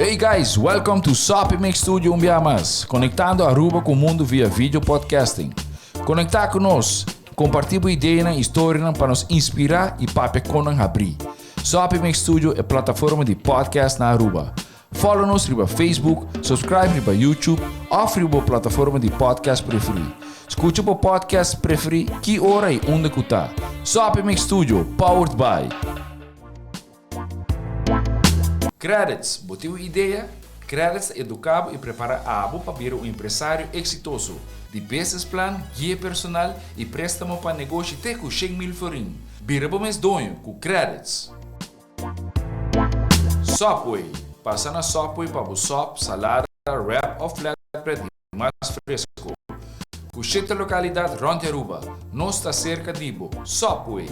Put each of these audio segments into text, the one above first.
Hey guys, welcome to Soppy Mix Studio un bia mas, conectando Aruba cu mundo via video podcasting. Conecta cu nos, comparti bo ideanan y historianan pa nos inspira y papia con nan habri. Soppy Mix Studio e plataforma di podcast na Aruba. Follow nos riba Facebook, subscribe riba YouTube of riba bo plataforma di podcast preferi. Scucha bo podcast preferi ki ora y unda cu ta. Soppy Mix Studio, powered by. Credits, bo tin un idea? Credits ta educa bo y prepara abo pa bira un empresario exitoso. Di business plan, guia personal y prestamo pa negoshi te cu 100,000 florin. Bira bo mes doño cu Credits. Subway, pasa na Subway pa bo sop, salada, wrap of flatbread di mas fresco. Cu shete localidad rond di Aruba, nos ta cerca di bo. Subway.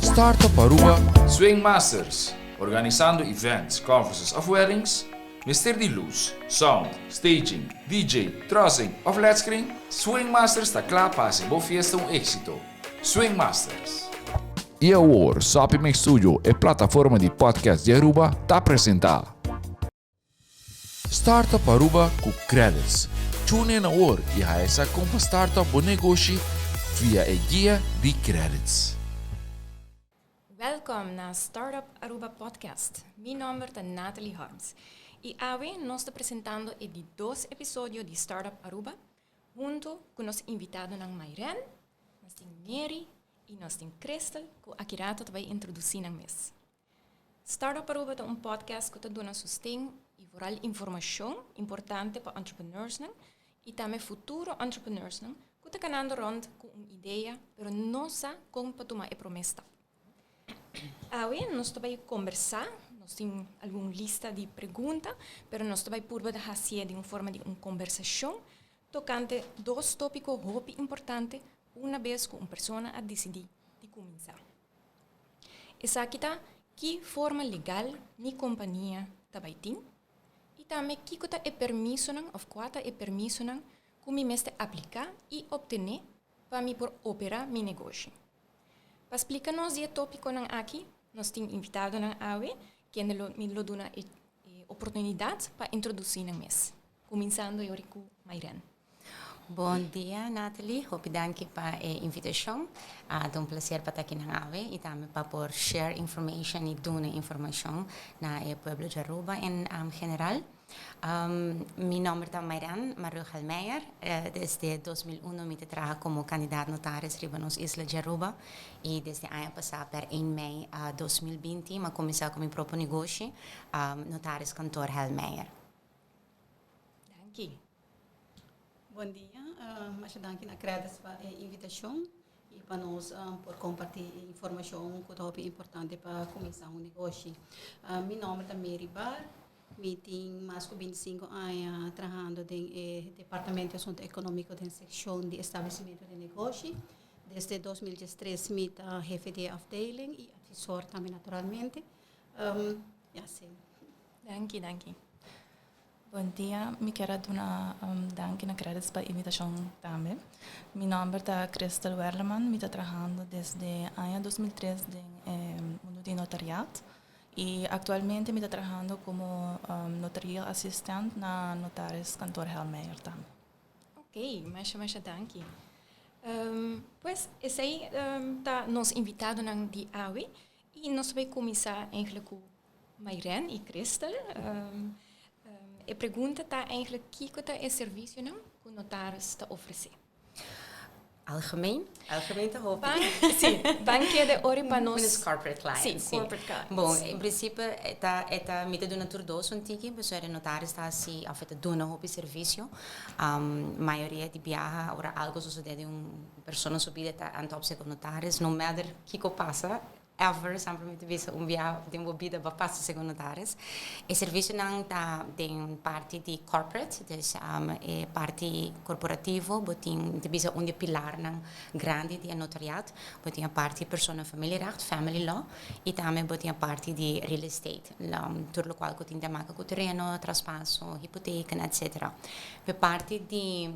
Startup Aruba Swing Masters, organisando events, conferences of weddings, mester di luz, sound, staging, DJ, trussing of led screen? Swing Masters ta cla pa haci bo fiesta un exito. Swing Masters. Y awor, Soppy Mix Studio, e plataforma di podcast di Aruba, ta presenta. Startup Aruba cu Credits. Tune in awor y haya sa con pa startup bo negoshi via e guia di Credits. Welcome na Startup Aruba Podcast. Mi nomber ta Natalie Harms. Y awe nos ta presentando e di dos episodio di Startup Aruba, hunto cu nos invitadonan Mayren, nos tin Mary y nos tin Crystal, cu aki rato ta bay introduci nan mes. Startup Aruba ta un podcast cu ta duna sosten y vooral informacion importante pa entrepreneurs nan y tambe futuro entrepreneurs nan cu ta canando rond cu un idea pero no sa con pa tuma e prome stap. Awe nos ta bay conversa, nos tin algun lista di pregunta, pero nos ta bay purba di haci'e den un forma di un conversacion tocante dos topico hopi importante una bes cu un persona a dicidi di cuminsa. Esaki ta ki forma legal mi compania ta bay tin y tambe kico ta e permisonan of cua ta e permisonan cu mi mester aplica y obtene pa mi por opera mi negoshi. Pa splica nos di e topiconan aki, nos tin invitadonan awe kende lo mi lo duna e oportunidad pa introduci nan mes. Cuminsando yori cu Mayren. Bon dia Natalie, hopi danki pa e invitacion. Ta un placer pa ta aki nan awe y tambe pa por share information y duna informacion na e pueblo di Aruba en general. Mi nomber ta Mayren Marugel Meijer. Desde 2001 mi ta traha como candidaat notaris riba nos isla di Aruba y desde aña pasa per 1 mei 2020 mi a cuminsa cu mi propio negoshi, Notaris Kantoor Helmeijer. Danki. Bon dia, masha danki na Credits pa e invitacion y pa nos por comparti e informacion cu ta hopi importante pa cuminsa un negoshi. Mi nomber ta Mary Barr, mi tin mas cu 25 aña trahando den e Departamento di Asunto Economico den seccion di establecimento di negoshi. Desde 2013 mi ta hefe di afdeling y advisor tambe naturalmente. Ja, si. Danki, danki. Bon dia, mi kier a duna danki na Credits pa invitacion tambe. Mi nomber ta Crystal Werleman, mi ta trahando desde aña 2003 den e mundo di notariat y actualmente mi ta trahando como notarial assistant na Notaris Kantoor Helmeijer tambe. Ok, masha masha danki. Pues esey ta nos invitadonan di awe y nos ta bay cuminsa eigenlijk cu Mayren y Crystal. E pregunta ta eigenlijk kico ta e servicionan cu notaris ta ofrece? Algemeen? Algemeen ta hopi. Ban, si, ban keda ori pa nos. Nos corporate clients. Si, corporate clients. Bon, in principe e ta mi ta duna tur dos un tiki, pasobra e notaris ta haci of e ta duna hopi servicio. Mayoria di biaha ora algo sosode den un persona su bida ta anto op cu notaris, no matter kico pasa, ever, semper mi ta bisa un biaha den bo bida bo a pasa segun notaris. E servicionan ta den parti di corporate, dus e parti corporativo, bo tin, mi ta bisa un di e pilarnan grandi di e notariat, bo tin e parti persona familierecht, family law, y tambe bo tin e parti di real estate, tur locual cu tin te maka cu tereno, traspaso, hipoteca, etcetera. P'e parti di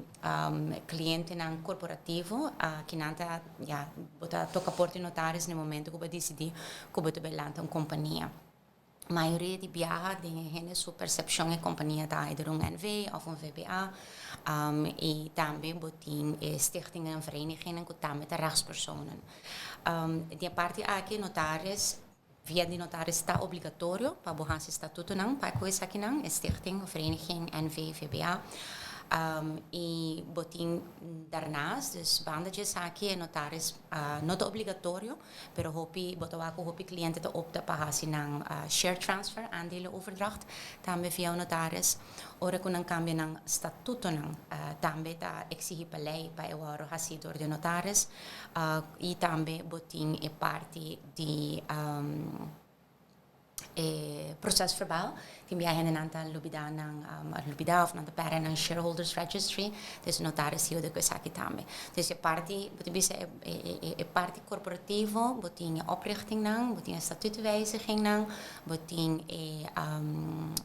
clientenan corporativo, kinan ta, ya, bo ta toca porta di notaris na e momento cu bo a dicidi cu bo ta bay lanta un compania. Mayoria di biaha den hende su percepcion e compania ta either un NV of un VBA. Y tambe bo tin e stichtingen en verenigingen cu tambe ta rechtspersonen. Di e parti aki notaris, via di notaris ta obligatorio pa bo haci statutonan pa cu esakinan, e stichting, vereniging, NV, VBA. Y bo tin daarnaast, dus banda di esaki e notaris no ta obligatorio, pero hopi bo ta wak ku hopi kliente ta opta pa hasi nan share transfer, aandelenoverdracht, tambe via un notaris. Ora ku nan kambia nan statutonan, tambe ta eksihí pa lei pa e wòrdu hasí dor di un notaris. I tambe bo tin e parti di E proces verbal, tin bia hendenan ta lubida nan lubida of nan ta perde nan shareholders registry, dus e notaris yuda ku esaki tambe. Dus e parti, bo ta bisa e parti korporativo, bo tin e oprichtingnan, bo tin e statuutwijzigingnan, bo tin e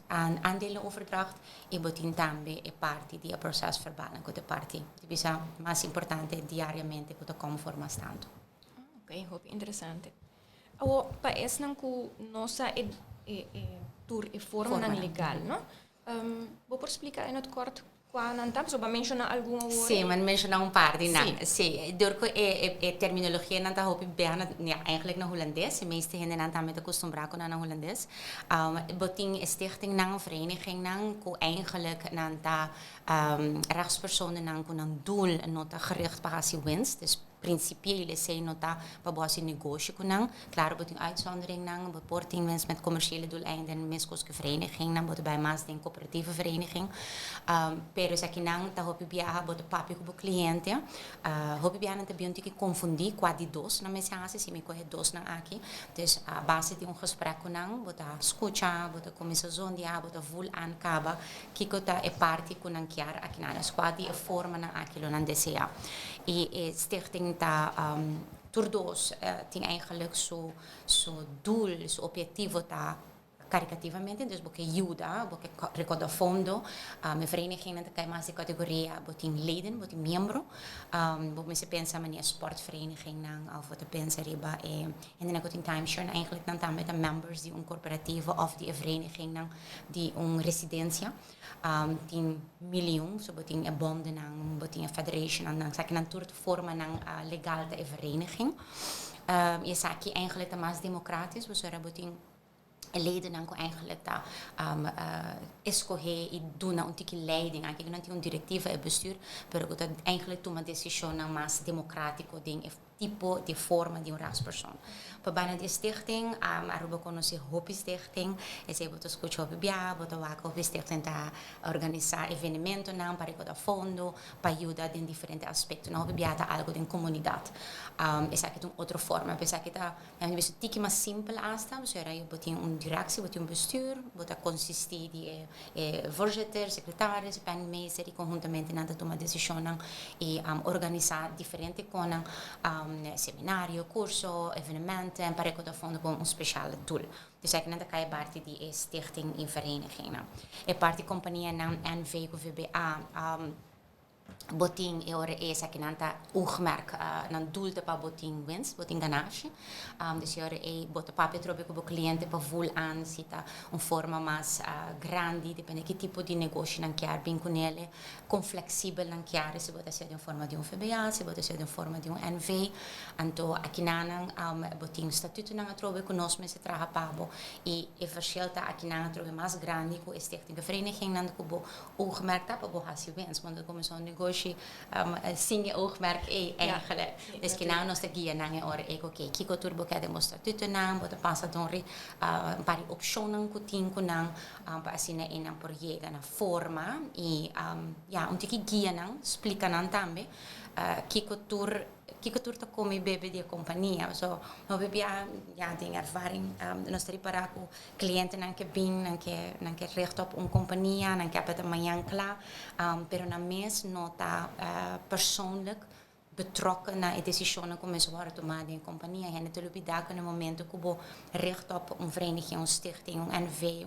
aandelenoverdracht i bo tin tambe e parti di e proces verbalnan ku ta e parti, bo ta bisa, mas importante diariamente ku ta kom for mas tantu. Oké, hopi interesante. Awor, pa esnan ku no sa e e e tur e formanan legal, no? Bo por splika in het kort kua nan ta? Pasobra bo a menshoná algun awor. Sí, mi a menshoná un par di nan. Sí, dor ku e e e terminologianan ta hopi bia na, ja, eigenlijk na hulandes. E meeste hendenan tambe ta kustumbrá ku nan na hulandes. Bo tin e stichtingnan, verenigingnan ku eigenlijk nan ta rechtspersonennan ku nan doel no ta gericht pa hasi winst, dus Principieel esey no ta pa bo haci negoshi cu nan. Claro bo tin uitzonderingnan, bo por tin mens met commerciële doeleinden, mescos cu verenigingnan, bo ta bay mas den coöperatieve vereniging. Pero esakinan ta hopi biaha bo ta papia cu bo cliente. Hopi biaha nan ta bin un tiki confundi cua di dos nan mester haci, si mi coge dosnan aki. Dus a base di un gesprek cu nan bo ta scucha, bo ta cuminsa zondia, bo ta voel aan caba Kiko ta e parti ku nan kier akinan? Es kua di e formanan aki lo nan deseá? I e stichting ta tur dos tin eigenlijk su su doel, su objetivo ta karitativamente, dus bo ke yuda, bo ke rekoda fondo. E verenigingnan ta kai mas di kategoria bo tin leden, bo tin miembro. Bo mester pensa manera sportverenigingnan òf bo ta pensa riba e hendenan ku tin timeshare, eigenlijk nan tambe ta members di un korporativo òf di e verenigingnan. Di un residencia tin milioen, so bo tin e bondennan, bo tin e federationnan, nan esakinan tur ta formanan legal ta e vereniging. Y esaki eigenlijk ta mas democratisch, pasobra bo tin e ledennan cu eigenlijk ta escoge y duna un tiki leiding, aunke cu nan tin un directiva e bestuur, pero cu ta eigenlijk tuma decisionnan mas democratico den e tipo di forma di un raadspersoon. Pa banda di e stichting, Aruba conoce hopi stichting, esey bo ta scucha hopi bia, bo ta wak hopi stichting ta organisa evenementonan pa recorda fondo, pa yuda den diferente aspectonan, hopi bia ta algo den comunidad. Esaki ta un otro forma, pero esaki ta un tiki mas simpel hasta, pasobra bo tin un directie, bo tin un bestuur, bo ta consisti di e E voorzitter, secretaris, penningmeester y conhuntamente nan ta tuma decisionnan y organisa diferente conan, seminario, curso, evenementen pa recorda fondo pa un special doel. Dus aki nan ta cay parti di e stichting y verenigingnan. E parti companianan NV cu VBA. Bo tin e ora e esakinan ta oogmerk, nan doel ta pa bo tin winst, bo tin ganashi. Dus e ora ei bo ta papia atrobe ku bo kliente pa voel aan si ta un forma mas grandi, depende ki tipo di negoshi nan kier bin kunele, kon fleksibel nan kier, si bo ta hasié den forma di un VBA, si bo ta hasié den forma di un NV. Anto akinanan bo tin statutonan atrobe ku nos mester traha pa bo i e verschil ta akinan atrobe mas grandi ku e stichting verenigingnan ku bo Oogmerk ta pa bo hasi wens, want bo kuminsá un negoshi sin e oogmerk ei eigenlijk. Dus kinan nos ta guia nan e ora ei ku oké, kiko tur bo ke den bo statutonan, bo ta pasa don un par di opshonnan ku tin ku nan pa asina ei nan por yega na forma i ya un tiki guia nan, splika nan tambe kiko tur. Kiko tur ta come y bebe di e compania. So, hopi bia ya den ervaring nos ta ripara cu clientenan ke bin, nan ke nan ke richt op un compania, nan ke apet mañan cla, pero nan mes no ta persoonlijk betrokken na e decisionnan cu mester worde tuma den e compania. Hende ta lubida cu na e momento cu bo richt op un vereniging, un stichting, un NV,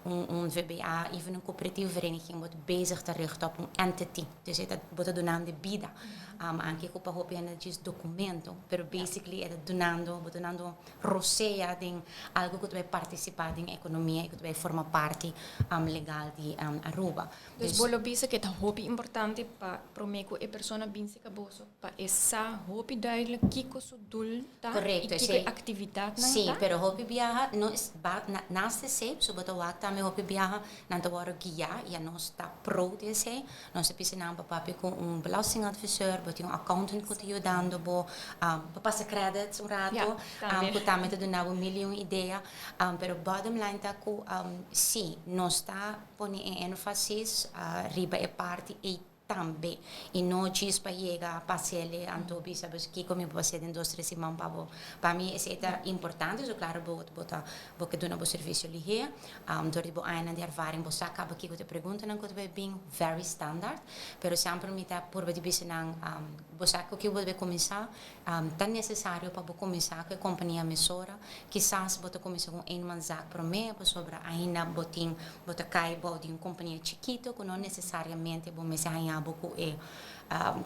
un un VBA, even un coöperatieve vereniging, bo ta bezig ta richt op un entity. Dus e ta bo ta dunando bida. Aunke cu pa hopi hende djis documento, pero basically e ta dunando, bo dunando rosea den algo cu ta bay participa den economia y cu ta bay forma parti legal di Aruba. Dus bo lo bisa cu e ta hopi importante pa prome cu e persona bin seca boso pa e sa hopi duidelijk kico su doel ta y kico e actividadnan ta? Si, pero hopi biaha no es ba naast esey, so bo ta wak tambe hopi biaha nan ta worde guia y anos ta pro di esey. Nos ta bisa nan pa papia cu un belastingadviseur, bo tin un accountant cu ta yudando bo, pa pasa credits un rato, cu tambe ta duna bo mil y un idea. Pero bottom line ta cu si, nos ta pone e enfasis riba e parti ey tambe y no djis pa yega pa haciele anto bisa bo kico mi por haci den dos tres siman pa bo. Pa mi esey ta importante, so claro bo bo ta bo ke duna bo servicio lihe. Dor di bo añanan di ervaring bo sa caba kico ta e preguntanan cu ta bay bin, very standaard. Pero semper mi ta purba di bisa nan, bo sa cu kico bo ta bay cuminsa, ta necesario pa bo cuminsa cu e compania mesora. Kisas bo ta cuminsa cu un eenmanszaak prome pasobra ainda bo tin, bo ta cay bou di un compania chikito cu no necesariamente bo mester haña bo cu e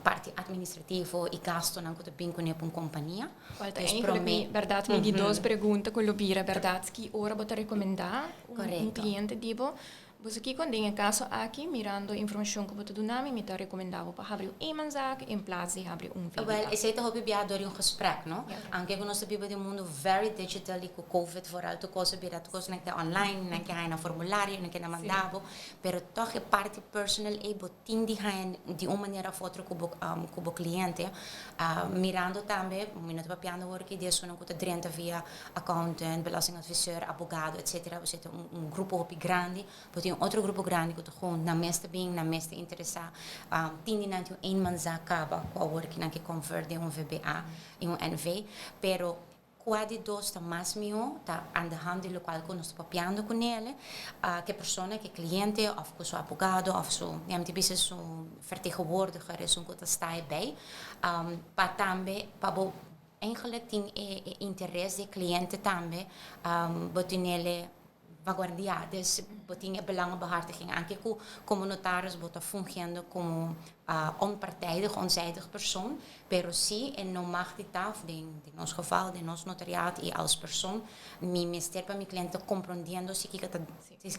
parti administrativo y gastonan cu ta bin cune pa un compania. Cual ta eigenlijk mi, berdad, mi di dos pregunta cu lo bira, berdad, ki ora bo ta recomenda un cliente di bo? Boso kiko den e caso aki, mirando e informacion cu bo ta duna mi, mi ta recomenda bo pa habri un eenmanszaak in plaats di habri un VBA. Wel, esey ta hopi bia door di un gesprek, no? Aunke cu nos ta biba den un mundo very digital y cu covid vooral tur cos a bira, tur cos nan ke online, nan ke haya nan formulario, nan ke nan manda bo, pero toch e parti personal ey bo tin di haña di un manera of otro ku bo ku bo kliente. Mirando tambe, mi no ta papiando awor aki di esunnan ku ta drenta via accountant, belastingadviseur, abogado etcetera, bo ta un un grupo hopi grandi. Bo tin un otro grupo grandi ku ta gewoon nan mes ta bin, nan mes ta interesá. Tin di nan tin un eenmanszaak kaba ku awor ki nan ke convert den un VBA i un NV. Pero Kua di dos ta mas mihó ta aan de hand di lokual ku nos ta papiando ku nele, ke persona, ke kliente òf ku su abogado òf su, mi a bisa su vertegenwoordiger esun ku ta sta ebei, pa tambe pa bo eigenlijk tin e interes di e kliente tambe bo tinele vanguardia. Dus bo tin e belangenbehartiging anke ku komo notaris bo ta fungiendo komo onpartijdig, onzijdig persoon, pero si e no mag di ta, of den nos geval, den nos notariaat i als persoon, mi mester pa mi cliente ta comprondiendo si kiko ta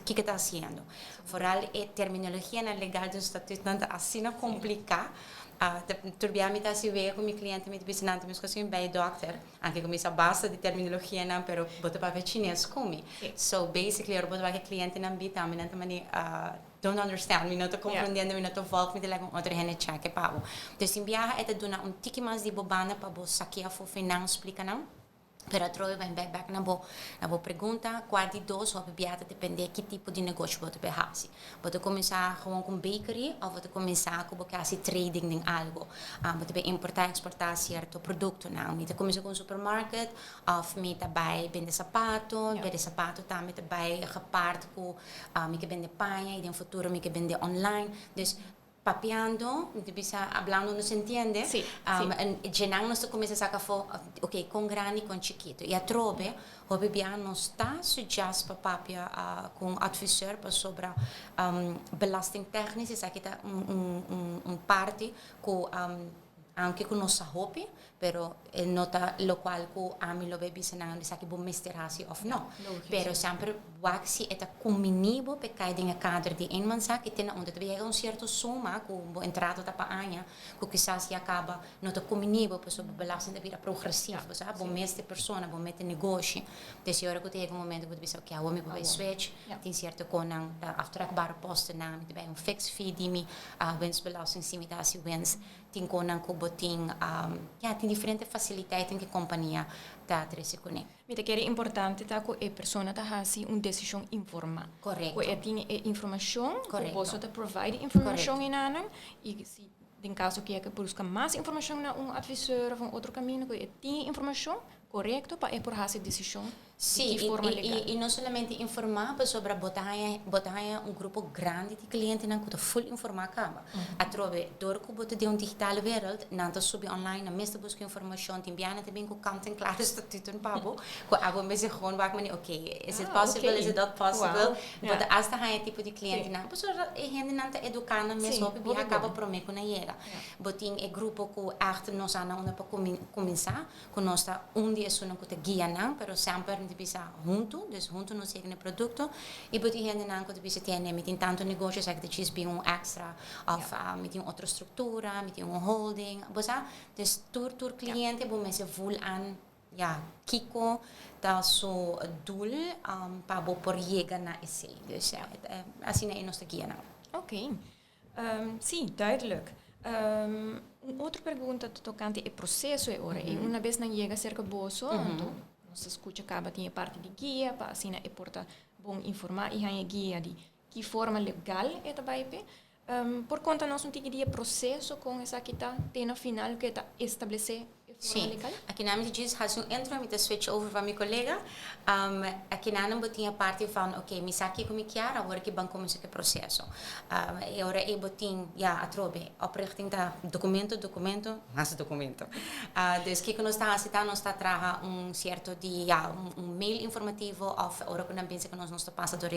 kiko ta haciendo. Vooral e terminologianan legal den statuutnan ta asina complica, tur bia mi ta haci wega cu mi cliente, mi ta bisa nan ta meskos cu mi bay dokter, Anke ku mi sa basta di terminologianan pero bo ta papia chines ku mi. So basically ora bo ta wak e klientenan bi tambe nan ta mane don't understand, mi no ta komprondiendo, mi no ta volg, mi ta laga un otro hende chèk e pa bo. Dus tin biaha e ta duna un tiki mas di bo banda pa bo sakia afó fin nan splika nan. Pero atrobe bai bèk bèk na bo na bo pregunta, kua di dos hopi biaha ta dependé ki tipo di negoshi bo ta bai hasi. Bo ta kuminsá gewoon ku un bakery òf bo ta kuminsá ku bo ke hasi trading den algu? Bo ta bai importá i eksportá sierto produktonan. Mi ta kuminsá ku un supermarket òf mi ta bai bende sapato, bende sapato tambe ta bai gepard ku mi ke bende paña i den futuro mi ke bende online. Dus papiando, mi ta bisa hablando no se entiende, djenan nos ta kuminsá saka afó, oke, kon grandi, kon chikitu. I atrobe Hopi bia nos ta suggest pa papia cu un adviseur pasobra belastingtechnisch esaki ta un parti cu aunke cu nos sa hopi pero e no ta locual cu ami lo bay bisa nan esaki bo mester haci of no. Pero semper wak si e ta cumbini bo p'e cay den e kader di eenmanszaak y te na unda ta bay yega un cierto suma cu bo entrada ta pa aña cu kisas ya caba no ta cumbini bo pasobra bo belasting ta bira progresief, bo sa, bo mes ta e persona, bo mes ta e negoshi, dus e ora cu ta yega un momento cu bo ta bisa ok awor mi por bay switch, tin cierto conan ta aftrekbare postennan, mi ta bay un fixed fee di mi winstbelasting si mi ta haci winst, tin conan cu bo tin, ya tin diferente faciliteiten cu e compania ta trece cune. Mi ta kere importante ta cu e persona ta haci un decision informa. Correcto. Cu e tin e informacion, cu boso ta provide e informacion enanan y si Den kaso ku e ke buska mas informashon na un adviseur of un otro kaminda ku e tin e informashon korekto pa e por hasi e desishon. Sí, Di ki forma legal. I no solamente informá, pasobra bo ta haña, bo ta haña un grupo grandi di klientenan ku ta ful informá kaba. Atrobe, dor ku bo ta den un digitale wereld, nan ta subi online, nan mes ta buska informashon, tin biaha nan ta bin ku kant en klare statuten pa bo, ku abo mester gewoon wak manera, ok, is it possible, is it not possible? Bo ta asta haña tipo di klientenan, pasobra e hendenan ta eduká nan mes hopi biaha kaba promé ku nan yega. Bo tin e grupo ku ègt no sa na unda pa kuminsá, ku nos ta un di esunnan ku ta guia nan, pero semper mi ta bisa huntu, dus huntu nos yega na e produkto, i bo tin hendenan ku ta bisa tene mi tin tantu negoshi esaki ta djis bin un èkstra òf mi tin otro struktura, mi tin un holding, bo sa, dus tur tur kliente bo mester vul an ya kiko ta su doel pa bo por yega na esei, dus asina ei nos ta guia nan. Ok. Sí, duidelijk. Un otro pregunta ta tocante e proceso e ora ei. Una bes nan yega cerca boso, anto nos ta scucha caba tin e parti di guia pa asina e por ta bon informa y haña guia di ki forma legal e ta bay p'e. Por conta nos un tiki di e proceso con esaki ta te na final cu e ta establece e forma legal? Sí. Akinan mi ta djis haci un intro y mi ta switch over pa mi colega. Akinan bo tin e parti van ok mi sa kico mi kier awor ki ban cuminsa cu e proceso. E ora ey bo tin ya atrobe oprichting ta documento, documento, mas documento. Dus kico nos ta haci ta nos ta traha un cierto di ya un mail informativo of ora cu nan binse cu nos nos ta pasa door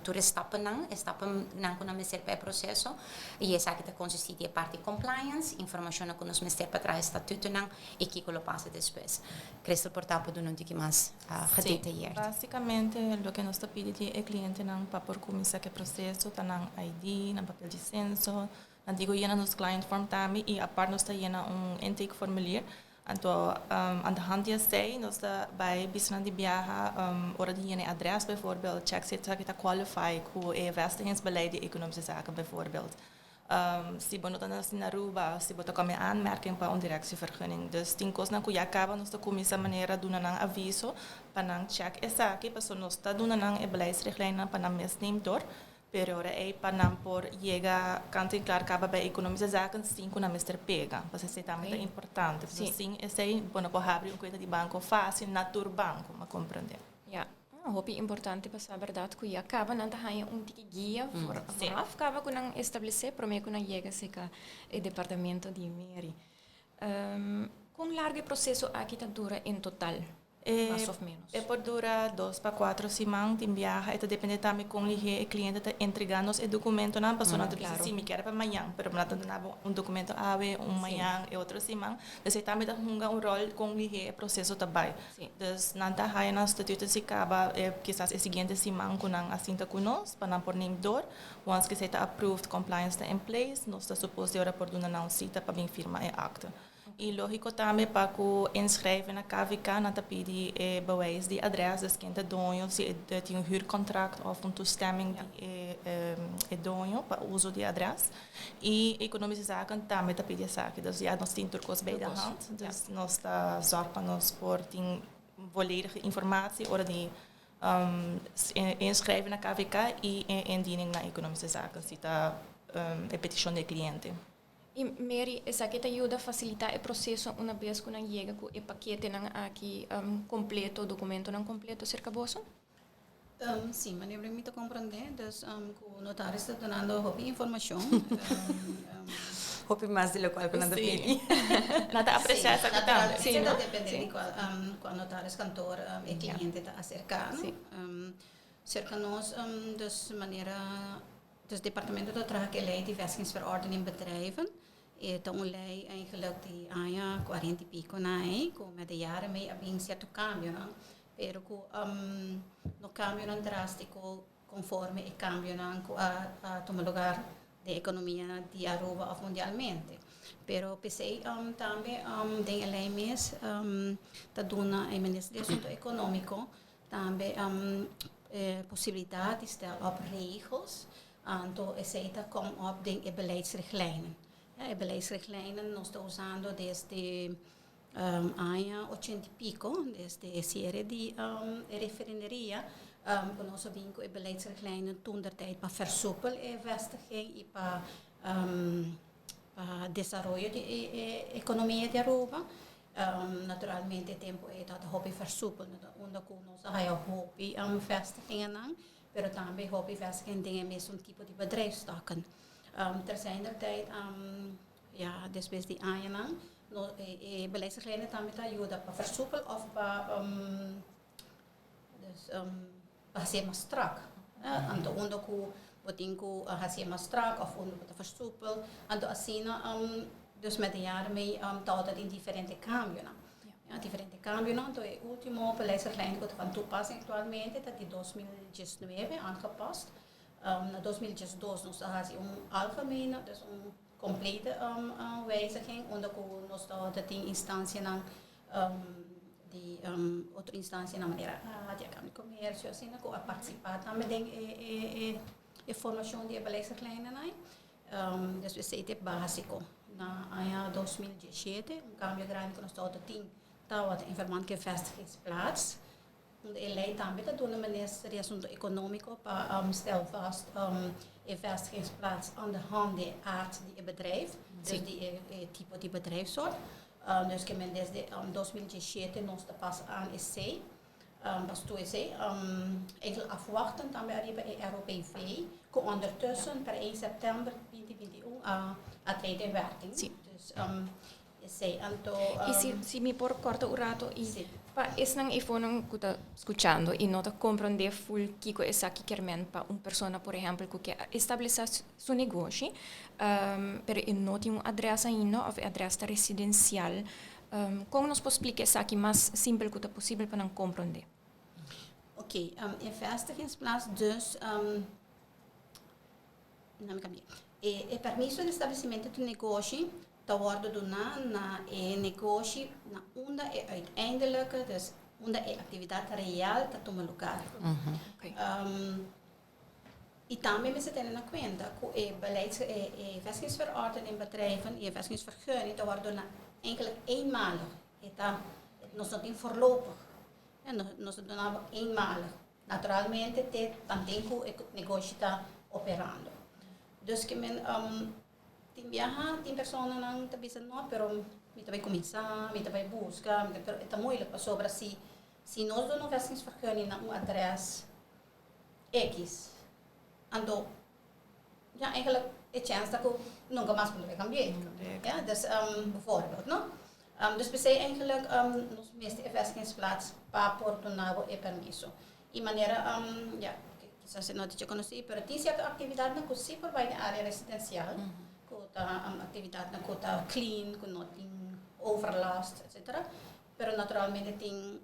tur e stappennan, e stappennan cu nan mester pa e proceso. I esaki ta konsistí di e parti compliance, informashonnan ku nos mester pa traha e statutonan i kiko lo pasa despues. Crystal por ta por duna un tiki mas gedetayeerd. Sí, básikamente loke nos ta pidi di e klientenan pa por kuminsá ku e proseso ta nan ID, nan papel di senso, nan tin ku yena nos client form tambe i apart nos ta yena un intake formulier. Anto aan de hand di esei nos ta bai bisa nan di biaha ora di yena e adres bijvoorbeeld, check si esaki ta qualify ku e vestigingsbeleid di Economische Zaken bijvoorbeeld. Si bo no ta naci na Aruba, si bo ta come aanmerking pa un directievergunning. Dus tin cosnan cu ya caba nos ta cuminsa manera duna nan aviso pa nan check esaki, pasobra nos ta duna nan e beleidsrichtlijnnan pa nan mes neem door. Pero ora ei pa nan por yega kant en klar kaba bij Economische Zaken sin ku nan mester pega. Pasobra esei tambe ta importante. Pasobra sin esei bo no por habri un kuenta di banko fásil na tur banko, mi a komprendé. Ja, hopi importante pa sa bèrdat ku ya kaba nan ta haña un tiki guia vooraf kaba ku nan establesé promé ku nan yega serka e departamento di Mary. Kon largu e proseso aki ta dura en total? Mas of menos. E por dura dos pa cuatro siman, tin biaha, e ta depende tambe con lihe e cliente ta entrega nos e documentonan, pasobra nan ta bisa si mi kier pa mañan, pero nan ta duna bo un documento awe, un mañan, e otro siman. Dus e tambe ta hunga un rol con lihe e proceso ta bay. Dus nan ta haya nan statuto si caba kisas e siguiente siman cu nan a sinta cu nos pa nan por neem door. Once cu esey ta approved, compliance ta in place, nos ta supos di ora por duna nan un cita pa bin firma e acte. I lógiko tambe pa ku inschrijven na KVK nan ta pidi e bewijs di adres, dus ken ta doño, si e tin un huurcontract òf un toestemming di e doño pa uso di adres. I Economische Zaken tambe ta pidi esaki. Dus ya nos tin tur kos bij de hand. Dus nos ta zòrg pa nos por tin volledige informatie ora di inschrijven na KVK i e indiening na Economische Zaken si ta e petishon di e kliente. I Mary, esaki ta yuda fasilitá e proseso una bes ku nan yega ku e paketenan aki kompleto, dokumentonan kompleto serka boso? Sí, manera mi ta komprondé, dus ku notaris ta dunando hopi informashon. Hopi mas di lokual ku nan ta pidi. Nan ta apresiá esaki tambe. Sí, ta dependé di kua notaris kantor e kliente ta aserká. Serka nos, dus manera. Dus departamento ta traha ku e lei di vestigingsverordening bedrijven. E ta un lei eigenlijk di aña cuarenta y pico na ei, ku met de jaren mee a bin sierto kambionan, pero ku no kambionan drástiko konforme e kambionan ku a tuma lugar den ekonomia di Aruba òf mundialmente. Pero p'esei tambe den e lei mes ta duna e Minister di Asunto Ekonómiko Tambe e posibilidat di stel op regels, anto esei ta kom op den e beleidsrichtlijnen. E beleidsrichtlijnen nos ta usando desde aña ochenta i piko, desde e siere di e referenderia, ku nos a bin ku e beleidsrichtlijnen toentertijd pa versoepel e vestiging i pa pa desaroyo di e ekonomia di Aruba. Naturalmente tempo ei tabata hopi versoepel, unda ku nos a haya hopi vestigingennan, pero tambe hopi vestigingen den e mesun tipo di bedrijfstakken. Terzijnertijd, ya despues di añanan, no e beleidsrichtlijnen tambe ta yuda pa versoepel of pa dus pa hasié mas strak. Anto unda ku bo tin ku hasié mas strak of unda bo ta versoepel, anto asina dus met de jaren mee tabata tin diferente kambionan. Ja, diferente kambionan. Anto e ultimo beleidsrichtlijn ku ta van toepassing aktualmente ta di 2019 aangepast. Na 2012 nos a hasi un algemene, dus un complete wijziging unda ku nos tabata tin instancianan di otro instancianan manera di Kamer di Comercio asina ku a participa tambe den e formacion di e beleidsrichtlijnen. Dus esei ta e basico. Na aña 2017 un cambio grandi ku nos tabata tin tabata in verband ku e vestigingsplaats. Unda e lei tambe ta duna Minister di Asunto Economico pa stel vast e vestigingsplaats aan de hand di e aard di e bedrijf, dus di e tipo di bedrijfssoort. Dus ke men desde 2017 nos ta pas aan esei, pas toe esei. Eigenlijk afwachten tambe ariba e ROPV, ku ondertussen per 1 september 2021 a trede in werking. Dus Esei anto. I si si mi por korta un rato i si. Pa esnan eifonan ku ta skuchando i no ta komprondé ful kiko esaki kier men pa un persona por ehèmpel ku ke establesá su negoshi pero e no tin un adrès ainda òf e adrès ta residensial, kon nos por splika esaki mas simpel ku ta posibel pa nan komprondé? Oké, e vestigingsplaats dus. E permiso di establesimentu di negoshi ta wòrdu duná na e negoshi na unda e uiteindelijke, dus unda e aktividat real ta tuma lugar. I tambe mester tene na kuenta ku e beleids, e vestigingsverordening bedrijven i e vestigingsvergunning ta wòrdu duná eigenlijk eenmalig. E ta, nos no tin voorlopig, nos ta duna bo eenmalig. Naturalmente te tanten ku e negoshi ta operando. Dus ke men tin biaha tin personanan ta bisa no pero mi ta bai kuminsá, mi ta bai buska, mi ta pero e ta moeilijk pasobra si si nos duna un vestigingsvergunning na un adres X anto ya eigenlijk e chèns ta ku nunka mas bo no bai kambi'é. Ya dus bijvoorbeeld no. Dus p'esei eigenlijk nos mester e vestigingsplaats pa por duna bo e permiso. I manera ya kisas e no ta dje konosí pero tin sierto aktividatnan ku si por bai den área residensial ku ta aktividatnan ku ta clean ku no tin overlast etcetera pero naturalmente tin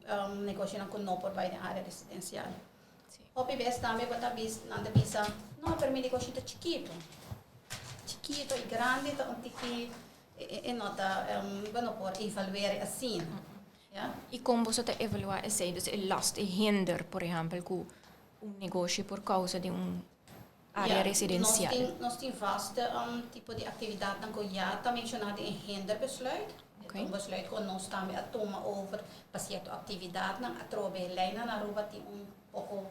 negoshonan ku no por bai den área residensial. Hopi bes tambe bo ta bis nan ta bisa no pero mi negoshi ta chikito. Chikito i grandi ta un tiki e no ta bo no por evaluer asina. Ya. I kon boso ta evaluá esei? Dus e last, e hinder por ehèmpel ku un negoshi por kousa den un área residensial. Nos tin nos tin vaste tipo di aktividatnan ku ya ta menshoná den e hinderbesluit. E ta un besluit ku nos tambe a tuma over pa sierto aktividatnan. Atrobe leinan na Aruba tin un poko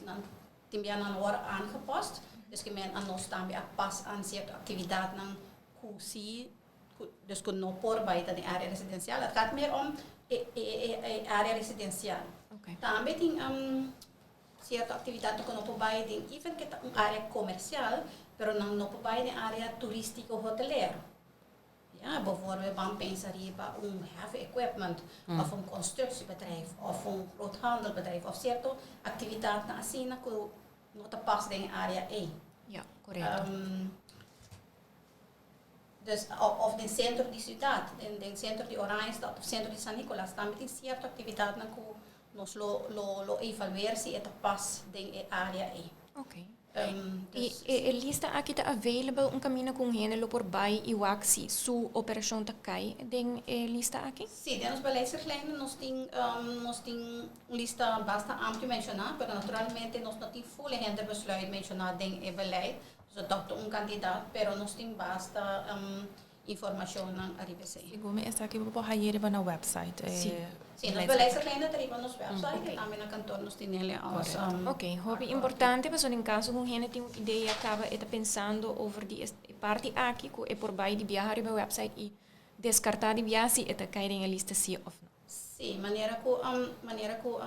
nan tin bia nan wòrdu aangepast. Dus ke men a nos tambe a pas aan sierto aktividatnan ku si ku dus ku no por bai ta den área residensial. Het gaat meer om e e área residensial. Tambe tin Cierto actividadnan cu no por bay den even ke ta un area comercial, pero nan no por bay den area turistico hotelero. Ya, bijvoorbeeld ban pensa riba un heavy equipment of un constructiebedrijf of un groothandelbedrijf of cierto actividadnan asina cu no ta pas den e area ey. Ya, corecto. Dus, of den centro di ciudad, den centro di Oranjestad of centro di San Nicolas tambe tin cierto actividadnan cu nos lo lo lo evaluer si e ta pas den e area ei. Ok. I e lista aki ta available un caminda cu un hende lo por bay i wak si su operacion ta cay den e lista aki? Si, den nos beleidsrichtlijnen nos tin nos tin un lista basta amplio menciona, pero naturalmente nos no tin ful e hinderbesluit menciona den e beleid. Nos a tòg un kantidat, pero nos tin basta informashonnan ariba esei. Segun mi esaki bo por hañ'é riba nan website. Sí, sí, nos beleidsagenda ta riba nos website i tambe na kantor nos tin el als. Ok, hopi importante pasobra den kaso ku un hende tin un idea kaba e ta pensando over di e parti aki ku e por bai di biaha riba e website i. deskartá di biaha si e ta kai den e lista si òf no. Sí, manera ku manera ku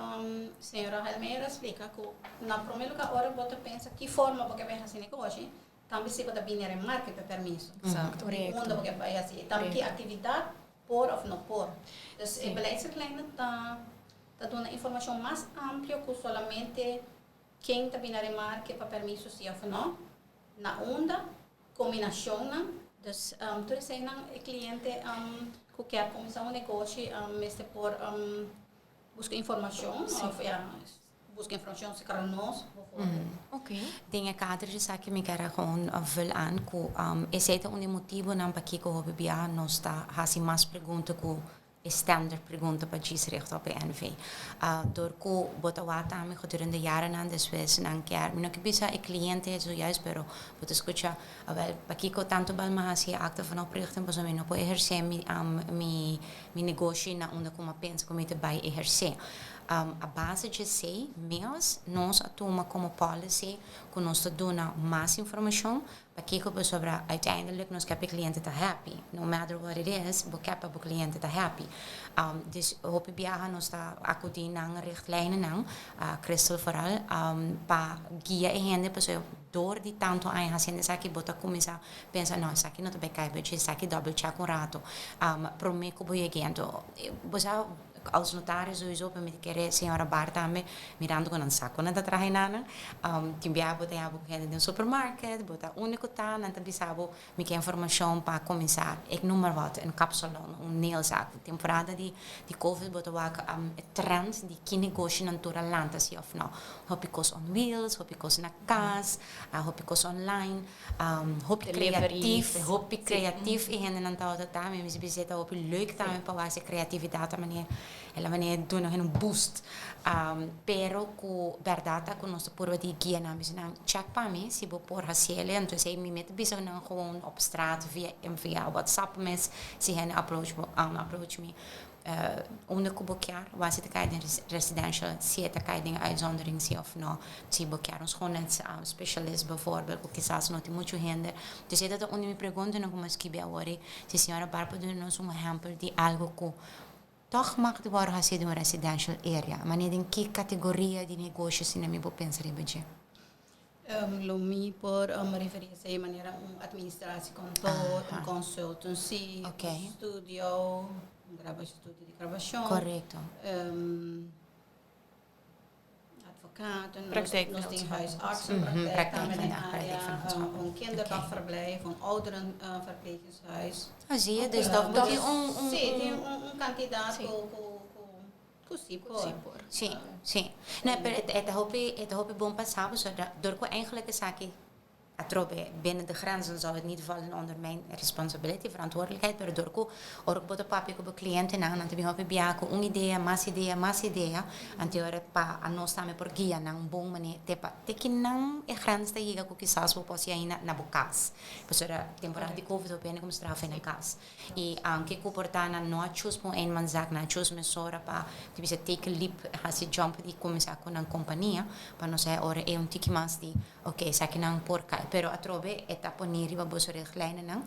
señora Helmera a splika ku na promé lugá ora bo ta pensa ki forma bo ke bai hasi negoshi, tambe si bo ta bini remarke pa e permiso. Exacto. Di unda bo ke bai hasi i tambe ki aktividat por òf no por. Dus e beleidsrichtlijnen ta ta duna informashon mas amplio ku solamente ken ta bini remarke pa permiso si òf no, na unda Combinacionnan, dus tur eseinan e cliente cu kier cuminsa un negoshi mester por busca informacion of ya busca informacion cerca nos bijvoorbeeld. Den e kader di esaki mi kier a gewoon vul aan cu esei ta un di e motibonan pakico hopi bia nos ta haci mas pregunta cu E standard pregunta pa djis richt op e NV. Dor ku bo ta wak tambe gedurende jarennan despues nan kier, mi no ke bisa e kliente zojuist pero bo ta skucha awel pakiko tantu bal mi hasi e akte van oprichting pasobra mi no por ehersé mi mi negoshi na unda ku mi a pensa ku mi ta bai ehersé. A base dje esei mes nos a tuma komo policy ku nos ta duna mas informashon. Pakiko? Pasobra uiteindelijk nos ke pa e kliente ta happy. No matter what it is, bo ke pa bo kliente ta happy. Dus hopi biaha nos ta akudí nan richtlijnennan, Crystal vooral, pa guia e hende pasobra dor di tantu aña hasiendo esaki bo ta kuminsá pensa, no, esaki no ta bai kai, bo esaki double check un rato promé ku bo yeg'é. Anto bo sa Als notario sowieso pa mi ta kere señora Bar tambe mirando cu nan sa cu nan ta traha enanan. Tin biaha bo ta yaba cu hende den supermarket, bo ta unda cu ta, nan ta bisa bo mi ke informacion pa cuminsa, ik noem maar wat, een kapsalon, un nailzaak. Temporada di di covid bo ta wak e trend di ki negoshi nan tur a lanta si of no. Hopi cos on wheels, hopi cos na cas, hopi cos online. Hopi creatief, hopi creatief e hendenan tabata ta. Mi mester bisa e ta hopi leuk tambe pa wak e creatividad ta manera el a manera duna hen un boost. Pero cu berdad ta cu nos ta purba di guia nan, bisa nan check pa mi si bo por haciel. Entonces esey mi mester bisa nan gewoon op straat via via WhatsApp mes si hende approach bo approach mi. Unda ku bo kier, wak si ta kai den residential, si e ta kai den uitzondering si of no. Si bo kier un schoonheidsspecialist bijvoorbeeld, ku kisas no tin muchu hende. Dus e ta ta un di mi preguntanan ku mi a skibi awor ei, si señora Bar por duna nos un ehèmpel di algu ku tòg mag di wòrdu hasi den un residential area. Manera den ki kategoria di negoshi asina mi por pensa riba dje? Lo mi por referí esei manera un administratiekantoor, un consultancy, un studio, un studio di grabashon. Korekto. Advocaten, nos tin huisartsenpraktijk tambe den área, un kinderdagverblijf, un ouderenverpleeghuis. Ah, zie je, dus dat moet je un. Sí, tin un kantidat ku. Ku si por. Si por. Sí, sí. No, pero e ta hopi, e ta hopi bon pa sa, pasobra dor ku eigenlijk esaki atrobe binnen de grenzen zou het niet vallen onder mijn responsability, verantwoordelijkheid, pero dor ku ora ku bo ta papia ku bo klientenan, nan ta bin hopi bia ku un idea, mas idea, mas idea, anto ora pa anos tambe por guia nan bon manera te pa te ki nan e grens ta yega ku kisas bo por hasi ainda na bo kas. Pasobra temporada di covid hopi hende kuminsá traha na kas. I aunke ku por ta nan no a chus pa un eenmanszaak, nan a chus mesora pa di bisa take a leap, hasi jump di kuminsá ku nan kompania, pa nos haya ora e un tiki mas di ok esaki nan por kai. Pero atrobe e ta poni riba boso richtlijnennan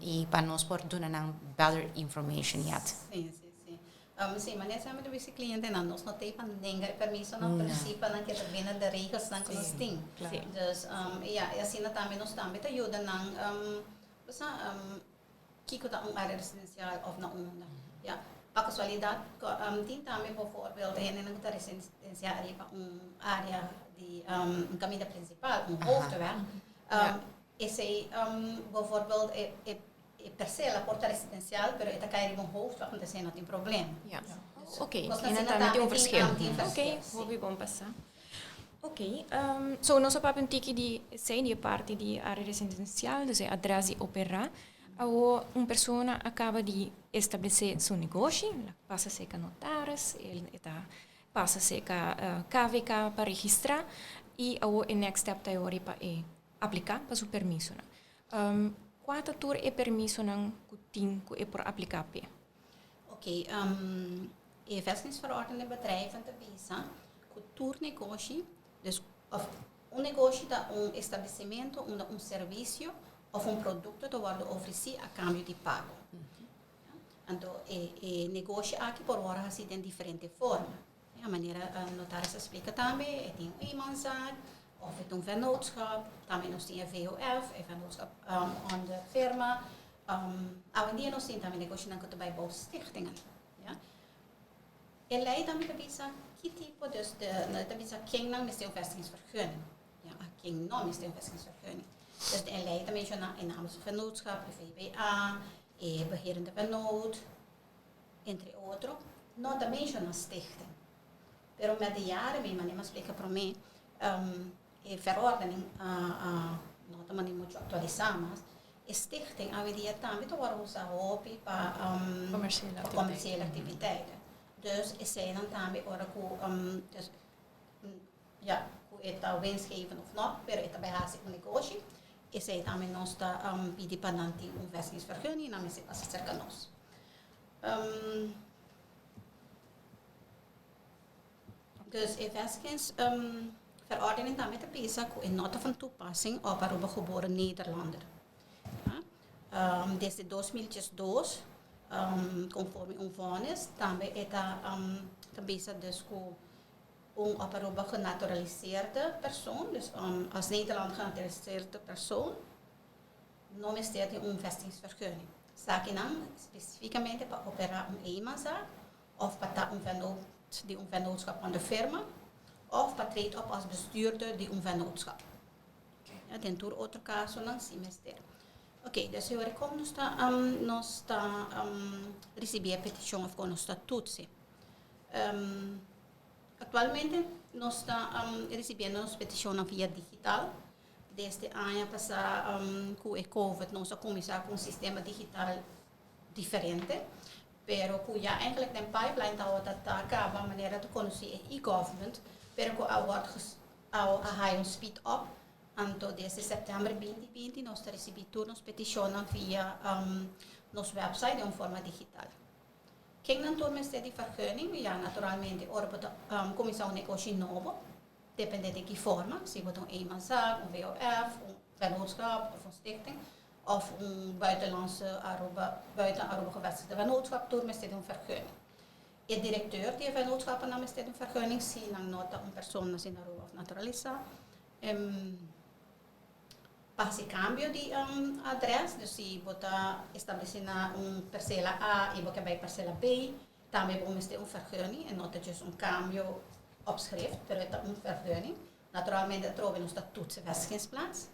i pa nos por duna nan better information yet. Sí, sí, sí. Sí, manera semper ta bisa e klientenan, nos no ta pa nenga e permisonan, pero sí pa nan keda binnen de regelsnan ku nos tin. Dus ya, i asina tambe nos tambe ta yuda nan. Bo sa kiko ta un área residensial òf na unda? Ya, pa kasualidat tin tambe bovoorbeeld hendenan ku ta residensiá riba un área di un kaminda prinsipal, un hoofdweg. Esei bovoorbeeld e e persela por ta residensial pero e ta kai riba un hoofdweg, anto esei no tin problema. Ya, oké, i nan tambe tin un verschil. Oké, hopi bon pa sa. Ok, so nos a papia un tiki di esei, di e parti di área residencial, dus e adres di operá. Awor un persona a kaba di establesé su negoshi, el a pasa serka notaris, el ta pasa serka KVK pa registrá i awor e next step ta e ora pa e apliká pa su permisonan. Kua ta tur e permisonan ku tin ku e por apliká p'e? Ok, e vestigingsverordening bedrijven ta bisa ku tur negoshi, dus of un negoshi ta un establesimentu unda un servisio of un produkto ta wòrdu ofresí a kambio di pago. Anto e e negoshi aki por wòrdu hasi den diferente forma. E manera notaris a splika tambe, e tin un eenmanszaak òf e ta un vennootschap, tambe nos tin e VOF, e vennootschap onder firma. Awendia nos tin tambe negoshinan ku ta bai bou stichtingen. Ya. E lei tambe ta bisa ki tipo, dus de, ta bisa kennan mester un vestigingsvergunning. Ja, ken no mester un vestigingsvergunning. Dus e lei ta menshoná e namensvennootschap, e VBA, e beheerende vennoot, entre otro. No ta menshoná stichting. Pero met de jaren, mi manera mi a splika promé, e verordening no ta manera muchu aktualisá mas. E stichting awendia tambe ta wòrdu usá hopi pa commerciële activiteiten. Dus eseinan tambe ora ku dus ya ku e ta winstgevend of no, pero e ta bai hasi un negoshi, esei tambe nos ta pidi pa nan tin un vestigingsvergunning i nan mester pasa serka nos. Dus e vestigingsverordening tambe ta bisa ku e no ta van toepassing op Aruba geboren Nederlander. Desde 2012, conforme un vonnis, tambe e ta ta bisa dus ku un op Aruba genaturaliseerde persoon, dus als Nederlander genaturaliseerde persoon, no mester di un vestigingsvergunning. Esakinan spesifikamente pa operá un eenmanszaak òf pa ta un vennoot di un vennootschap onder firma òf pa treed op als bestuurder di un vennootschap. Ja, den tur otro kasonan si mester. Oké, dus e ora kon nos ta nos ta risibí e petishon òf kon nos ta tutsi. Aktualmente nos ta risibiendo nos petishonnan via digital. Desde aña pasá ku e covid nos a kuminsá ku un sistema digital diferente, pero ku ya eigenlijk den pipeline tabata ta kaba manera ta konosí e e-government, pero ku a wòrdu a haya un speed up. Anto desde sèptèmber 2020 nos ta risibí tur nos petishonnan via nos wèpsait den un forma digital. Ken nan tur mester di vergunning? Ya naturalmente ora bo ta kuminsá un negoshi nobo, depende den ki forma, si bo ta un eenmanszaak, un VOF, un vennootschap of un stichting of un buitenlandse Aruba, buiten Aruba gevestigde vennootschap, tur mester di un vergunning. E directeur di e vennootschappennan mester di un vergunning si nan no ta un persona nací na Aruba of naturalisá. Pa hasi kambio di adrès, dus si bo ta establesé na un persela A i bo ke bai persela B, tambe bo mester un vergunning e no ta djis un kambio op schrift, pero e ta un vergunning. Naturalmente atrobe nos ta toetsen vestigingsplaats.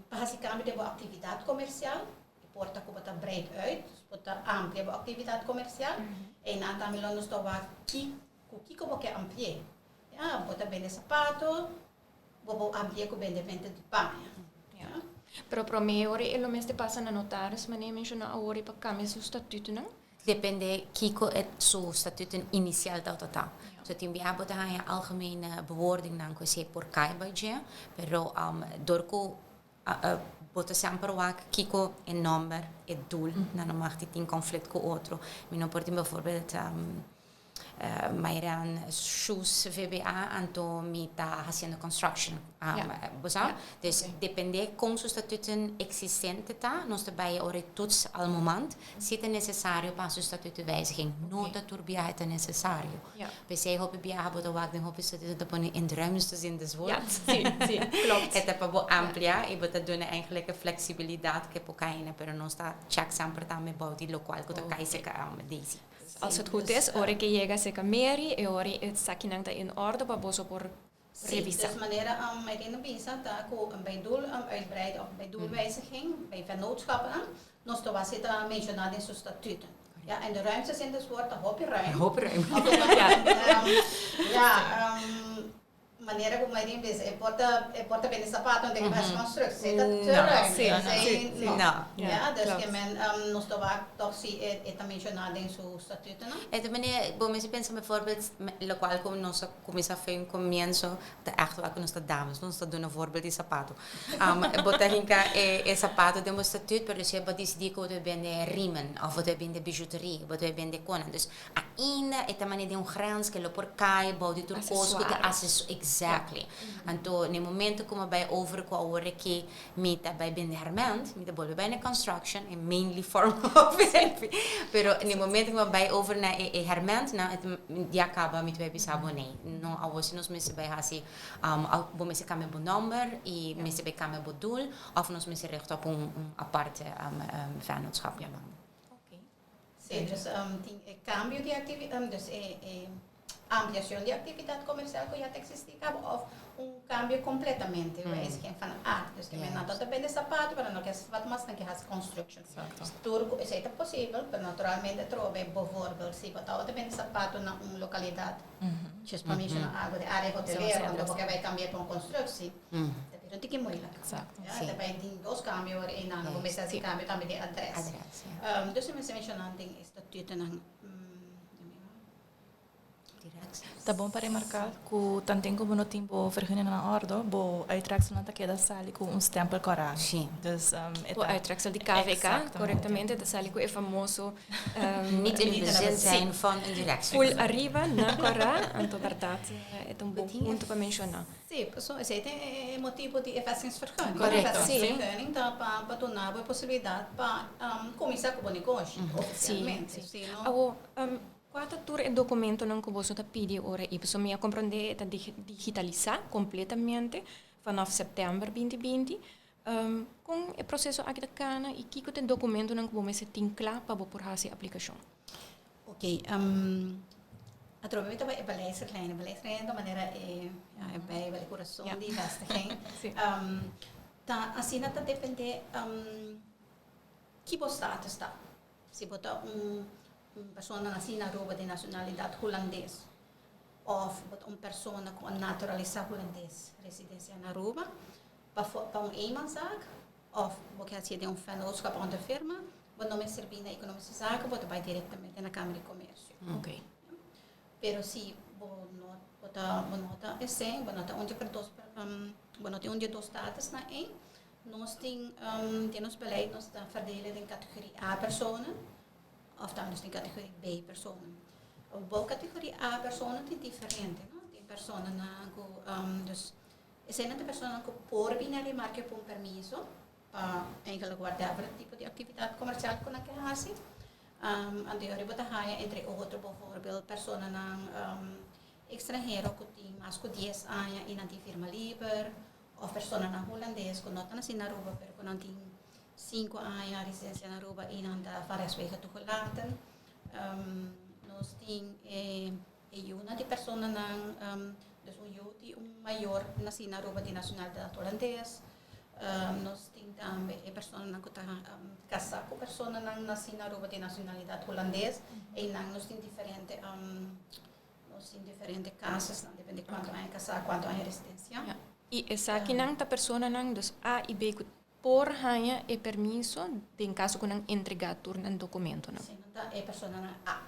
Pa hasi kambio den bo aktividat komersial, e por ta ku bo ta breid uit, dus bo ta amplia bo aktividat komersial, einan tambe lo nos ta wak ki ku kiko bo ke ampli'é. Ya, bo ta bende sapato, Bo por amplia ku bendemento di paña. Ja. Pero promé ora e lo mester pasa na notaris, manera menshoná awor e pa kambia su statutonan. Depende kiko e su statuten inisial tabata ta. So tin biaha bo ta haña algemene bewoordingnan ku esei por kai bai dje, pero dor ku bo ta semper wak kiko e nòmber, e doel, nan no mag di tin konflikt ku otro. Mi no por tin bijvoorbeeld Mayran shoes VBA anto mi ta haciendo construction. Bo sa? Dus depende con su statuten existente ta, nos ta bay ora e toets al moment si ta necesario pa su statutenwijziging. No ta tur biaha ta necesario. P'esey hopi biaha bo ta wak den hopi statuten ta pone in het ruimste zin des woords. E ta pa bo amplia y bo ta duna eigenlijk e flexibilidad ke por caina, pero nos ta check semper tambe bou di locual cu ta cay cerca Daisy. Als het goed is, ora ke yega serka Mary, e ora esakinan ta in orde pa boso por revisa. Sí, dus manera Irene bisa ta ku bij doel uitbreiden of bij doelwijziging, bij vennootschappen, nos ta wasi ta menshoná den su statuten. Ja, en de ruimste zin des woord ta hopi ruim. Hopi ruim. Ja, Manera ku Mayreen bisa, e por ta e por ta bende sapato den best constructie. Ta te ruim. Sí, sí, sí. No. Ja, dus ke men nos ta wak toch si e e ta menshoná den su statutonan. E ta manera, bo mester pensa bijvoorbeeld, lokual ku nos a kuminsá for un komienso, ta ègt wak ku nos ta dames, nos ta duna voorbeeld di sapato. Bo ta hinka e e sapato den bo statuut, pero si bo disidí ku bo ta bende riemen, òf bo ta bende bijuterie, bo ta bende konan. Dus Ainda e ta manera den un grens ke lo por kai bou di tur kos ku ta Asesuario. Exactly. Anto, na momento ku mi bai over ku awor ku mi ta bai bende herment, mi ta bolbe bai na construction, e mainly form of pero na momento ku mi bai over na e herment, na ya kaba mi ta bai bisa bo nee. No, awor si nos mester bai hasi, bo mester kambia bo nomber i mester bai kambia bo doel, of nos mester richt op un aparte vennootschap. Ja. Oké. Si, dus tin e kambio di aktividat, dus e ampliashon di aktividat komersial ku ya ta eksistí kaba òf un kambio kompletamente, wijziging van aard. Dus ke men nan ta bende sapato, pero no ke hasi sapato mas, nan ke hasi construction. Tur ku esei ta posibel, pero naturalmente atrobe bijvoorbeeld si bo tabata bende sapato na un lokalidat, just pa menshoná algu den área hotelero, anto bo ke bai kambia pa un konstruksi, ta bira un tiki moeilijk. Ja, ta bai tin dos kambio ora einan, bo mester hasi kambio tambe di adres. Dus mi mester menshoná den e statutonan. Ta bon pa remarká ku tanten ku bo no tin bo vergunning na òrdo, bo uittrekselnan ta keda sali ku un stèmpel kòrá. Sí. Dus e Bo ta. uittreksel di KVK, Exactamente. korektamente, ta sali ku e famoso Niet in bezit zijn van een directie. Ful ariba na kòrá, anto bèrdat e ta un bon punto pa menshoná. Sí, pasobra esei ta e motibu di e vestigingsvergunning. Korekto. E vestigingsvergunning ta pa duna bo e posibilidat pa kuminsá ku bo negoshi ofisialmente. Sí, Si no. Awor, Kua ta tur e dokumentonan ku boso ta pidi ora ei? Pasobra mi a komprondé e ta digitalisá kompletamente vanaf sèptèmber 2020. Kon e proseso aki ta kana i kiko ta e dokumentonan ku bo mester tin kla pa bo por hasi aplikashon? Ok, atrobe mi ta bai e beleidsrichtlijn. E beleidsrichtlijn ta manera e, ja, e bijbel, e kurason di vestiging. Ta asina ta dependé ki bo status ta. Si bo ta un un persona nasí na Aruba di nacionalidad hulandes of bo ta un persona cu a naturalisa hulandes residencia na Aruba, pa pa un eenmanszaak of bo ke hacié den un vennootschap onder firma, bo no mester bin na Economische Zaken, bo ta bay directamente na Kamer di Comercio. Pero si bo no bo ta bo no ta esei, bo no ta un di dos bo no tin un di e dos statusnan ei, Nos tin den nos beleid nos ta verdelen den categorie A personen of tambe nos tin categorie B personen. Bo categorie A personen tin diferente, no? Tin personanan cu dus eseinan ta personanan cu por bini a remarke pa un permiso pa eigenlijk whatever tipo di actividad comercial cu nan ke haci. Anto yori bo ta haya entre otro bijvoorbeeld personanan extranhero cu tin mas cu dies aña y nan tin firma liber. Of personanan hulandes ku no ta nasi na Aruba pero ku nan tin sinku aña residensia na Aruba i nan ta van rechtswege toegelaten. Nos tin e yunan di personanan, dus un yu di un mayor nasi na Aruba di nacionalidad hulandes. Nos tin tambe e personanan ku ta kasa ku personanan nasi na Aruba di nacionalidad hulandes. Einan nos tin diferente. Nos tin diferente casasnan, depende cuanto aña casá, cuanto aña residencia. Ja. I esakinan ta personanan, dus A i B, ku por haña e permiso den kaso ku nan entregá tur nan dokumentonan. Si, nan ta e personanan A.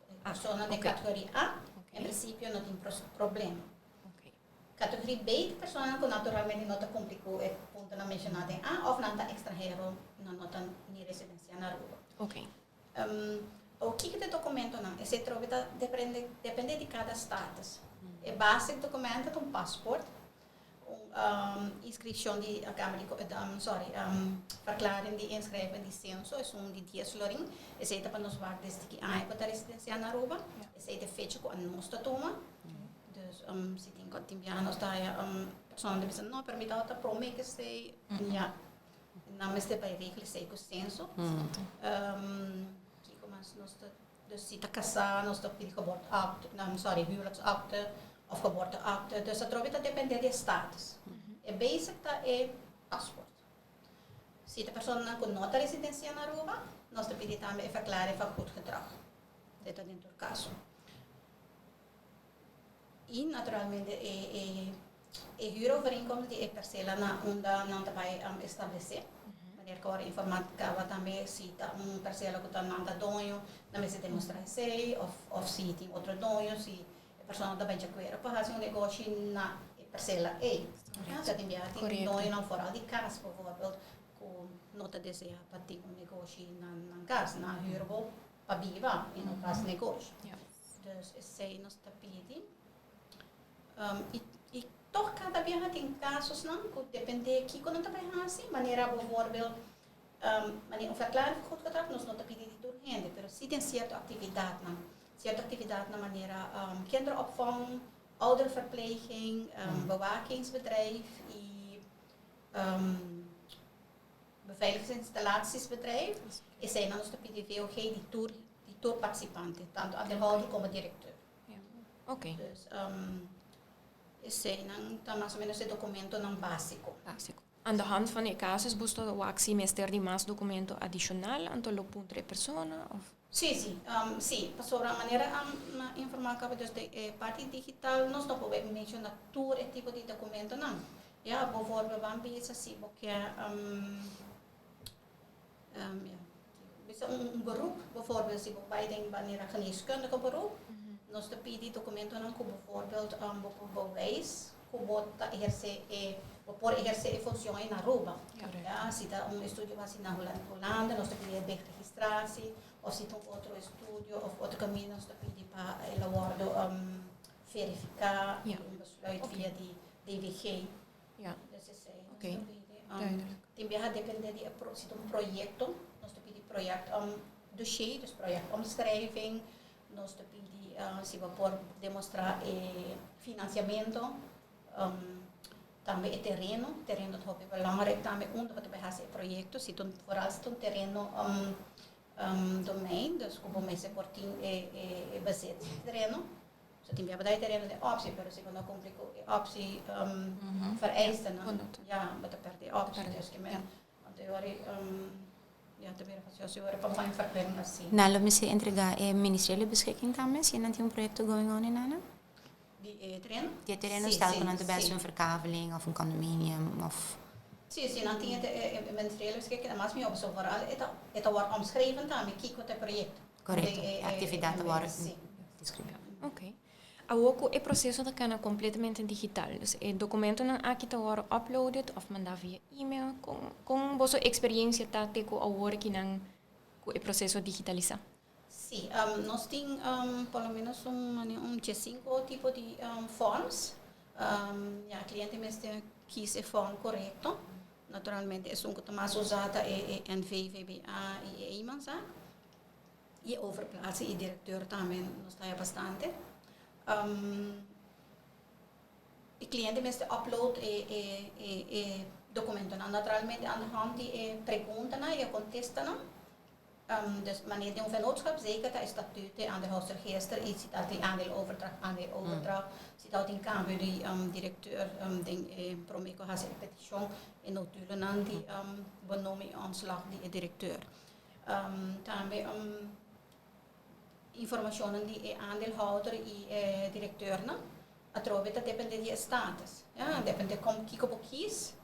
E persona den kategoria A, en prinsipio no tin problema. Kategoria B ta personanan ku naturalmente no ta kumpli ku e puntonan menshoná den A òf nan ta ekstranhero, nan no ta ni residensia na Aruba. O kiko ta e dokumentonan? Esei trobe ta depende depende di kada status. E basic dokumento ta un paspoort, un inskripshon di Kamer di sorry, verklaring di inschrijving di censo, esun di dies florin. Esei ta pa nos wak desde ki aña ku ta residensia na Aruba. Esei ta e fecha ku anos ta tuma. Dus si tin tin biaha nos ta haya personanan ta bisa no, pero mi tabata prome ku esei. Ya. Nan mester bai regla esei ku senso. Kiko mas nos ta, dus si ta kasá nos ta pidi geboorteakte, no sorry, huwelijksakte of geboorteakte. Dus atrobe ta depende di e status. E basic ta e paspoort. Si ta personanan ku no ta residensia na Aruba, nos ta pidi tambe e verklaring van goed gedrag. Dit ta den tur kaso. I naturalmente e e huurovereenkomst di e persela na unda nan ta bai establesé. Wanneer ku ora informá kaba tambe si ta un persela ku ta nan ta doño, nan mester demostrá esei òf òf si tin otro doño, si e persona ta bai djakuerdo pa hasi un negoshi na e persela ei. Ta tin biaha tin doñonan foral di kas bijvoorbeeld ku no ta deseá pa tin un negoshi na nan kas, nan huur bo pa biba i no pa hasi negoshi. Dus esei nos ta pidi. I Toch kada biaha tin kasonan ku dependé kiko nan ta bai hasi, manera bijvoorbeeld manera un verklaring van goed gedrag, nos no ta pidi di tur hende, pero si den sierto aktividatnan, sierto aktividatnan manera kinderopvang, ouderverpleging, bewakingsbedrijf i beveiligingsinstallatie'sbedrijf, eseinan nos ta pidi VOG di tur partisipante, tantu aandeelhouder komo direkteur. Dus eseinan ta mas o ménos e dokumentonan básiko. Básiko. Aan de hand van e casus bo ta wak si mester di mas dokumento adishonal, anto lo puntra e persona of Si, pasobra manera informá kaba, dus di parti digital nos no por menshoná tur e tipo di dokumentonan. Ja, bijvoorbeeld ban bisa si bo ke ja, bisa un beroep, bijvoorbeeld si bo bai den manera geneeskundige beroep, nos ta pidi dokumentonan ku bijvoorbeeld bo por bewijs ku bo ta ehersé e bo por ehersé e funshon na Aruba. Ja, si ta un estudio asina na Hulanda, nos ta pidi BIG-registratie, òf si ta un otro estudio òf otro kaminda, nos ta pidi pa e wordu verifiká, un besluit via di DWG. Dus esei, nos ta pidi. Tin biaha dependé di si ta un proyekto, nos ta pidi project dossier, dus projectomschrijving, nos ta pidi si bo por demostrá e finansiamentu, tambe e tereno, tereno ta hopi belangrijk tambe unda bo ta bai hasi e proyekto, si ta un, vooral si ta un tereno domein, dus ku bo mester por tin e bezit di tereno. So tin biaha bo ta e tereno den optie, pero si bo no kumpli ku e optie vereisten, ja, bo ta pèrdè e optie. Dus ke men, anto e ora ja, ta bira fastioso e ora pa haña vergunning asina. Nan lo mester entregá e ministeriële beschikking tambe si nan tin un proyekto going on einan? Di e tereno? Di e tereno, stel ku nan ta bèsti un verkaveling òf un condominium òf. Si, nan tin e ministeriële beschikking, mas mihó, pasobra vooral e ta wòrdu omschreven tambe kiko ta e proyekto. Korekto, e aktividat ta wòrdu deskribí. Ok. Awor ku e proseso ta kana kompletamente digital, dus e dokumentonan aki ta wòrdu uploaded òf mandá via email, kon boso eksperiensia ta te ku awor kinan ku e proseso digitalisá? Si, nos tin por lo ménos un 5 tipo di forms. Ja, kliente mester kies e form korekto. Naturalmente, esun ku ta mas usá ta e NV, VBA i e eenmanszaak. I overplaatsing i direkteur tambe nos ta bastante. E kliente mester upload e dokumentonan. Naturalmente, aan de hand di e preguntanan i e kontestanan. Dus wanneer di un vennootschap, zeker ta statuten, aandeelhoudersregister, i si ta tin aandeeloverdracht, aandeeloverdracht, si ta tin kambio di direkteur, den e promé ku hasi e petishon e notulennan di benoeming i ontslag di e direkteur. Tambe informashonnan di e aandeelhouder i e direkteurnan. Atrobe ta dependé di e status. Ja, dependé kon kiko bo kies,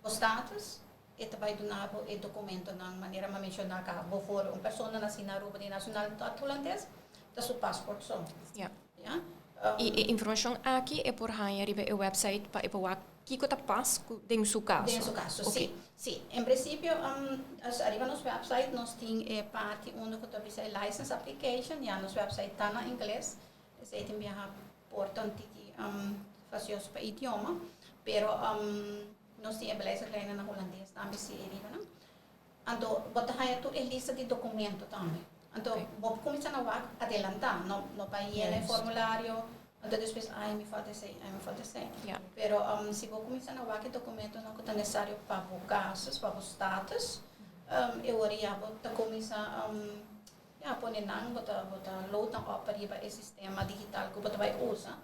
bo status, e ta bai duna bo e dokumentonan manera mi a menshoná ka bijvoorbeeld un persona nasí na Aruba di nashonalidat hulandes, ta su paspoort so. Ja? I e informashon aki e por haña riba e website pa e por wak kiko ta pas den su kaso. Den su kaso, si. Si. En prinsipio, ariba nos website nos tin e parti unda ku ta bisa e license application, ya nos website ta na ingles, esei tin biaha por ta un tiki fastioso pa idioma, pero nos tin e beleidsrichtlijnen na hulandes tambe si riba nan. Anto bo ta haña tur e lista di dokumento tambe. Anto bo por kuminsá na wak adelantá, no no bai yena e formulario, anto despues ai mi falta esei, ai mi falta esei. Pero si bo kuminsá na wak e dokumentonan ku ta nesesario pa bo kasus, pa bo status, e ora ya bo ta kuminsá ya pone nan, bo ta load nan op riba e sistema digital ku bo ta bai usa.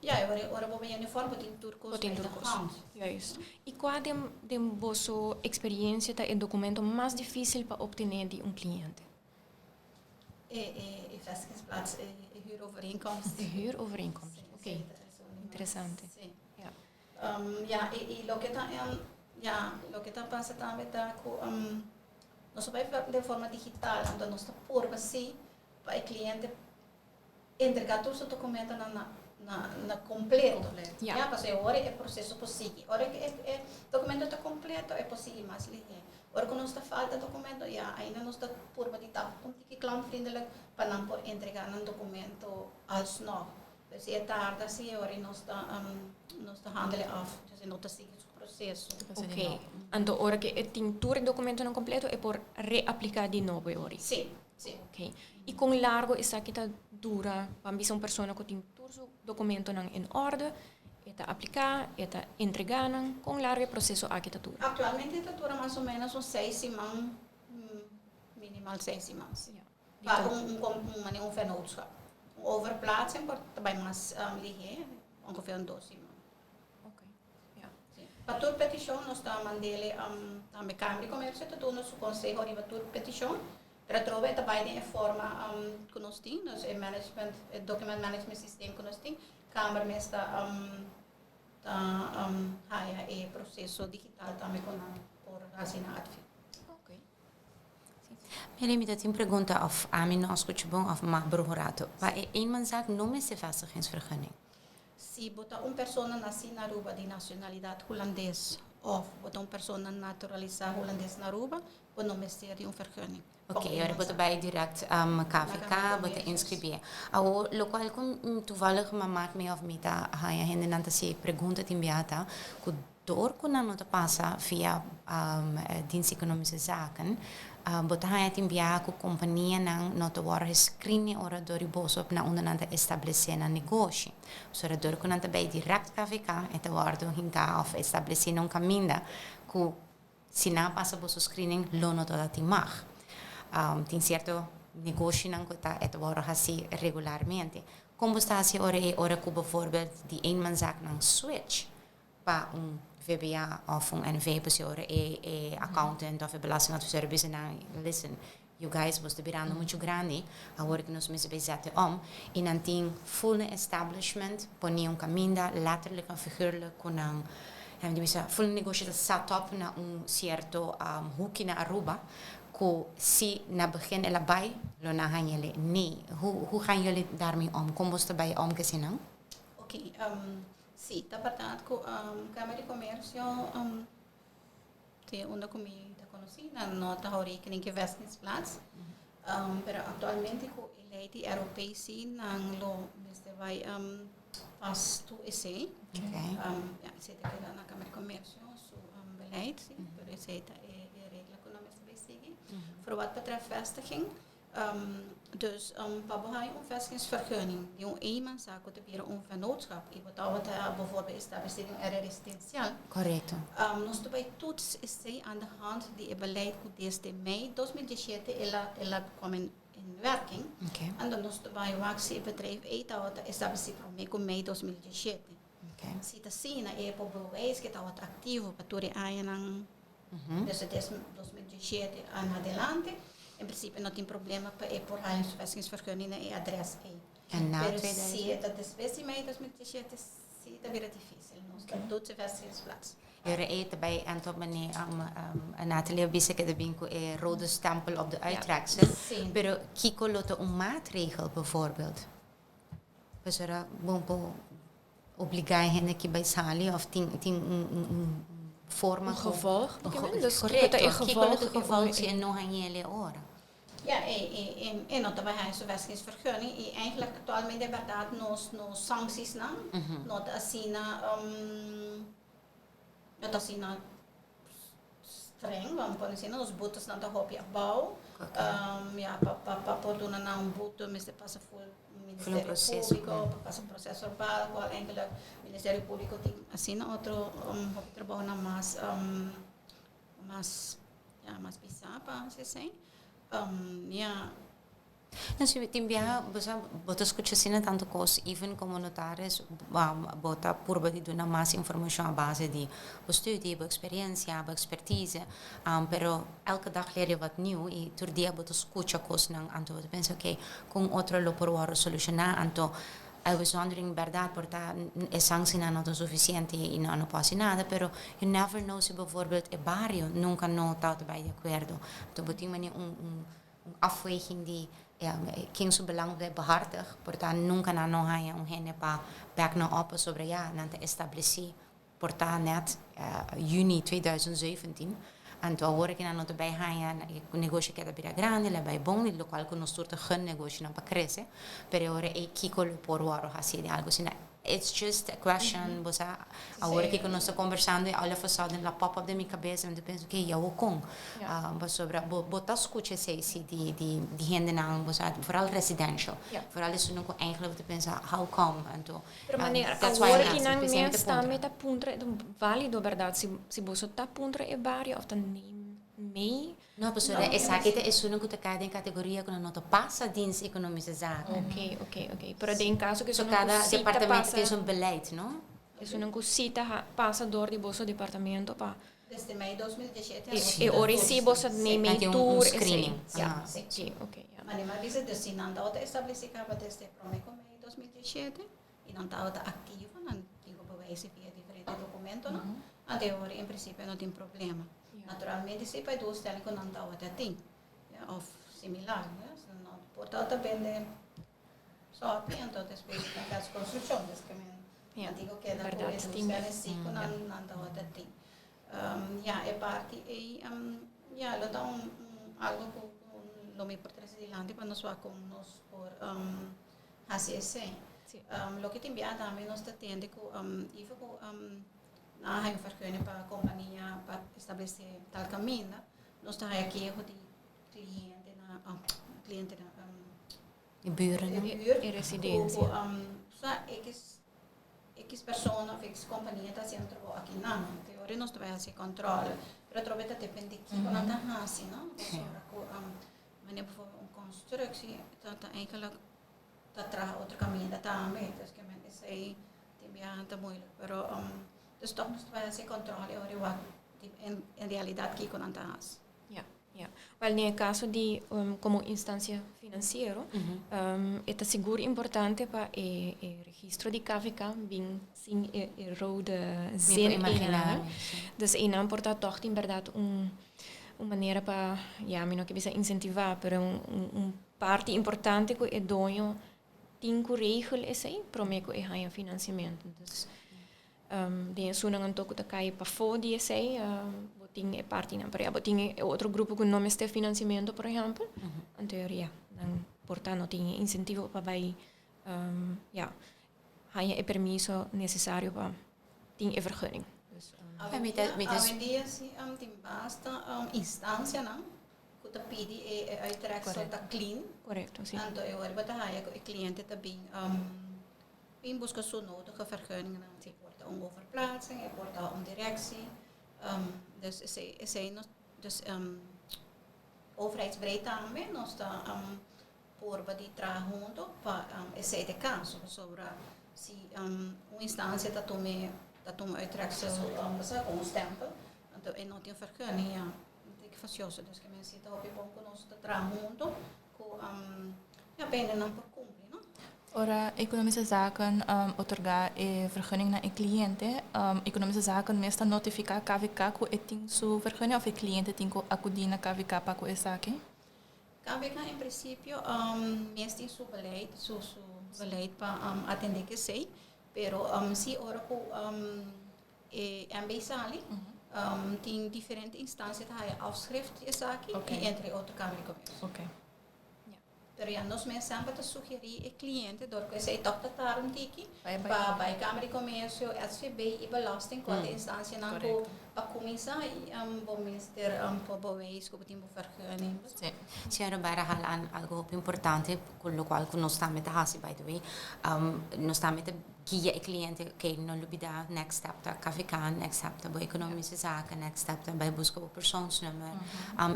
Ja, e ora bo bai yena e form bo tin tur kos Bo tin tur kos. Juist. I kua den boso eksperiensia ta e dokumento mas difísil pa optené di un kliente? E vestigingsplaats, e huurovereenkomst. E huurovereenkomst, oké. Interesante. Si. Ja, i loke ta, ja, loke ta pasa tambe ta ku nos ta bai den forma digital, anto nos ta purba si pa e kliente entregá tur su dokumentonan na kompleto. Ja, pasobra e ora e proseso por sigui. Ora ku e dokumento ta kompleto e por sigui mas lihé. Ora ku nos ta falta dokumento, ja, ainda nos ta purba di ta un tiki klantvriendelijk pa nan por entregá nan dokumento alsnog. Dus e tarda si ora nos ta handelen af, dus e no ta sigui su proceso. Ok. Anto ora cu e tin tur documentonan completo, e por reaplica di nobo ori. Si. Ok. Y con largo esaki ta dura pa un persona cu tin tur su documentonan in orde, e ta aplica, e ta entrega nan, con largo e proceso aki ta dura? Actualmente ta dura mas o menos un 6 siman, minimal 6 siman. Pa un vennootschap. Un overplaatsing por tambe mas lihe, ongeveer un 2 siman. Si. Pa tur peticion, nos ta mand'e tambe Kamer di Comercio, ta duna su conseho riba tur peticion. Pero atrobe tambe den forma cu nos tin, dus e management, e document management system cu nos tin, Kamer mes ta haya e proceso digital tambe cu nan por asina advies. Mire, mi tin pregunta of ami no scucha bon of m'a bruhurato. Pa e eenmanszaak no mester vestigingsvergunning? Si bo ta un persona naci na Aruba di nacionalidad Hulandes of bo ta un persona naturalisa Hulandes na Aruba, bo no mester di un vergunning. Ok, ora bo ta bay direct KVK, bo ta inscribi. Awo, locual cu toevallig mi maak mi of mi ta haya hende nan ta si pregunta tin biata, cu door cu nan no ta pasa via Dienst Economische Zaken, bo ta haya tin bia cu compania nan no ta worden gescreen ora door di boso op na unda nan ta establece nan negoshi. So ora door cu nan ta bay direct KVK, e ta worden hinka of establece nan caminda cu si nan pasa boso screening lo no ta tin mag. Tin cierto negoshi nan cu ta e worden hasi regularmente. Con ta hasi ora e ora cu bijvoorbeeld die eenmanszaak nan switch pa un VBA of un NV, pues ora e accountant of e belastingadviseur bisa nan, "Listen, you guys, boso ta birando mucho grandi, awor cu nos mester zet om," y nan tin full establishment, pone un caminda, letterlijk en figuurlijk, cu nan en die bisa full negoshi ta set up na un cierto hoekje na Aruba, cu si na begin el a bay, lo na gaan jullie nee. Hoe gaan jullie daarmee om? Con boso ta bay om cu nan? Ok, si, ta berdad cu Kamer di Comercio tin unda cu mi ta conoci, nan no ta hou rekening cu vestigingsplaats. Pero actualmente cu e ley di ROP si nan lo mester bay pas toe esey. Ja, esey ta keda na Kamer di Comercio su beleid, si, pero esey ta e regla cu nan mester bay sigui. Voor wat betreft vestiging, dus pa bo haya un vestigingsvergunning di un eenmanszaak cu ta bira un vennootschap y bo ta bijvoorbeeld establece un area residencial. Nos ta bay toets esey aan de hand di e beleid cu desde mei 2017 el a kwam in werking. En dan nos ta bay wak si e bedrijf e ta establece prome cu mei 2017. Si ta asina, e por bewijs cu ta activo pa tur e añanan dus het is 2017 en adelante. In principe no tin problema pa e por haya vestigingsvergunning na e adres ei. En na Pero 2000? si ta despues di mei 2017, si ta bira dificil. Nos ta toetsen vestigingsplaats. Jure eten bij en tot meneer Nathalie bisa que de binko e rode stempel op de uittreksel. Pero kiko lo ta un maatregel bijvoorbeeld? Pues ora bon por obliga hende cu bay sali of tin un forma Un gevolg, un dus correcto. kiko ta e Kiko lo ta gevolg gevolg si no hañ'e ora? Ja, e no ta bay haya su vestigingsvergunning. Y eigenlijk actualmente, berdad, nos sancties nan, no ta asina, no ta asina streng, laten we asina, nos boetes nan ta hopi abou. Ja, pa por duna nan un boete, mester pasa voor Ministerio Proceso, Publico, pa pasa un proceso verbal, cual eigenlijk Ministerio Publico tin asina otro hopi trabou nan mas, ja, mas pisa pa asina. Ja. No, si tin biaha, bo ta scucha asina tanto cos, even como notaris, bo ta purba di duna mas informacion a base di bo studie, bo experiencia, bo expertise, pero elke dag leer je wat nieuw y tur dia bo ta scucha cos nan, anto bo ta pensa, ok, con otro lo por wordo soluciona, anto I was wondering, berdad, por ta e sanctie no ta suficiente y no pasa nada, pero you never know si bijvoorbeeld e bario nunca no ta bay di acuerdo. Anto bo tin un afweging di ja, ken su belang bij behartig, por ta nunca nan no haya un hende pa back nan op sobre ja, nan ta establece por ta net juni 2017. Anto awor cu nan no ta bay haya e negoshi keda bira grandi, la bay bon, y locual cu nos tur ta gun negoshinan pa crece, pero e ora ey kico lo por worde haci den algo asina. It's just a question, bo sa, awor cu nos ta conversando y all of a sudden la pop up den mi cabeza, mi ta pensa, ok, y awor con? Pasobra bo ta scucha esey si di hendenan, bo sa, vooral residential, vooral esunnan cu eigenlijk bo ta pensa, how come? Anto, Pero manera, that's why awor I'm ki asking, nan p'esei mi mes ta puntra. Tambe ta puntra, e ta un válido, berdad, si boso ta puntra e bario of ta neem mee. No, pasobra esaki ta esunnan ku ta kai den kategoria ku nan no ta pasa Dienst Economische Zaken. Ok. Pero den kaso ku So esunnan ku kada si ta departamento pasa tin su beleid, no? Esunnan ku si ta pasa dor di boso departamento pa Desde mei 2017 E ora si boso neem mee Nan tin un tur esei. screening. Ja, Aha. si, ok, ja. Ma mi a bisa dus si nan tabata establesé kaba desde promé ku mei 2017 i nan tabata aktivo, nan tin ku bewijs via diferente dokumentonan, anto e ora en prinsipio no tin problema. Naturalmente si pa e doelstelling ku nan tabata tin, ja, of similar, ja. Si nan no por tabata bende sòpi, anto despues nan ta hasi konstrukshon, des ke men nan tin ku keda ku e doelstelling si ku nan tabata tin. Ja, e parti ei, ja, lo ta un algo ku lo mi por trese dilanti pa nos wak kon nos por hasi esei. Loke tin bia tambe nos ta tende ku even ku nan a haña un vergunning pa kompania pa establesé tal kaminda, nos ta haña keho di klientenan, klientenan, E buurnan. E buurt. E residencia. Ku sa ekis ekis persona of ekis kompania ta hasiendo trabou aki nan. Te ora nos ta bai hasi kòntròl. Pero atrobe ta depende kiko nan ta hasi, no? Pasobra ku manera bijvoorbeeld un konstruksi ta eigenlijk ta traha otro kaminda tambe. Dus ke men esei tin biaha ta moeilijk. Pero dus tòg nos ta bai hasi kòntròl e ora wak en realidat kiko nan ta hasi. Ja, ja. Wel, den e caso di como instancia financiero, e ta sigur importante pa e registro di KVK bin sin e rode zin einan. Dus einan por ta toch tin berdad un manera pa, ja, mi no ke bisa incentiva, pero un parti importante cu e doño tin cu regel esey prome cu e haya financiamento. Dus den esunnan anto ku ta kai pafó di esei, bo tin e partinan. Pero ya bo tin e otro grupo ku no mester finansiamentu, por ehèmpel. Anto ya, nan por ta no tin e insentivo pa bai ya, haña e permiso nesesario pa tin e vergunning. Dus, Awendia si tin basta instansianan ku ta pidi e uittreksel ta clean. Korekto, si. Anto e ora bo ta haña ku e kliente ta bin Bin busca su nodige vergunningen. E por ta un overplaatsing, e por ta un directie. Dus esey, esey nos, dus overheidsbreed tambe nos ta purba di traha hunto pa esey ta e caso. Pasobra si un instancia ta tuma, ta tuma uittreksel cu un stempel, anto e no tin vergunning, ya, ta e facioso. Dus ke men si ta hopi bon cu nos ta traha hunto cu ya bendenan por cumpli, no? Ora Economische Zaken otorgá e vergunning na e kliente, Economische Zaken mes ta notifiká KVK ku e tin su vergunning òf e kliente tin ku akudí na KVK pa ku esaki? KVK en prinsipio mes tin su beleid, su su beleid pa atendé ku esei, pero si ora ku e MB sali tin diferente instansia ta haya afschrift di esaki i entre otro Kamer di Komersio. Pero ya nos mes semper ta sugerí e cliente dor cu esey toch ta tarda un tiki pa bay Kamer di Comercio, SVB y Belasting cu ta instancianan cu pa cuminsa y bo mester por bewijs cu bo tin bo vergunning. Sí. Señora Barra hala aan algo hopi importante cu locual cu nos tambe ta haci by the way. Nos tambe ta guia e cliente, ok, no lubida next step ta KVK, next step ta bo economische zaken, next step ta bay busca bo persoonsnummer,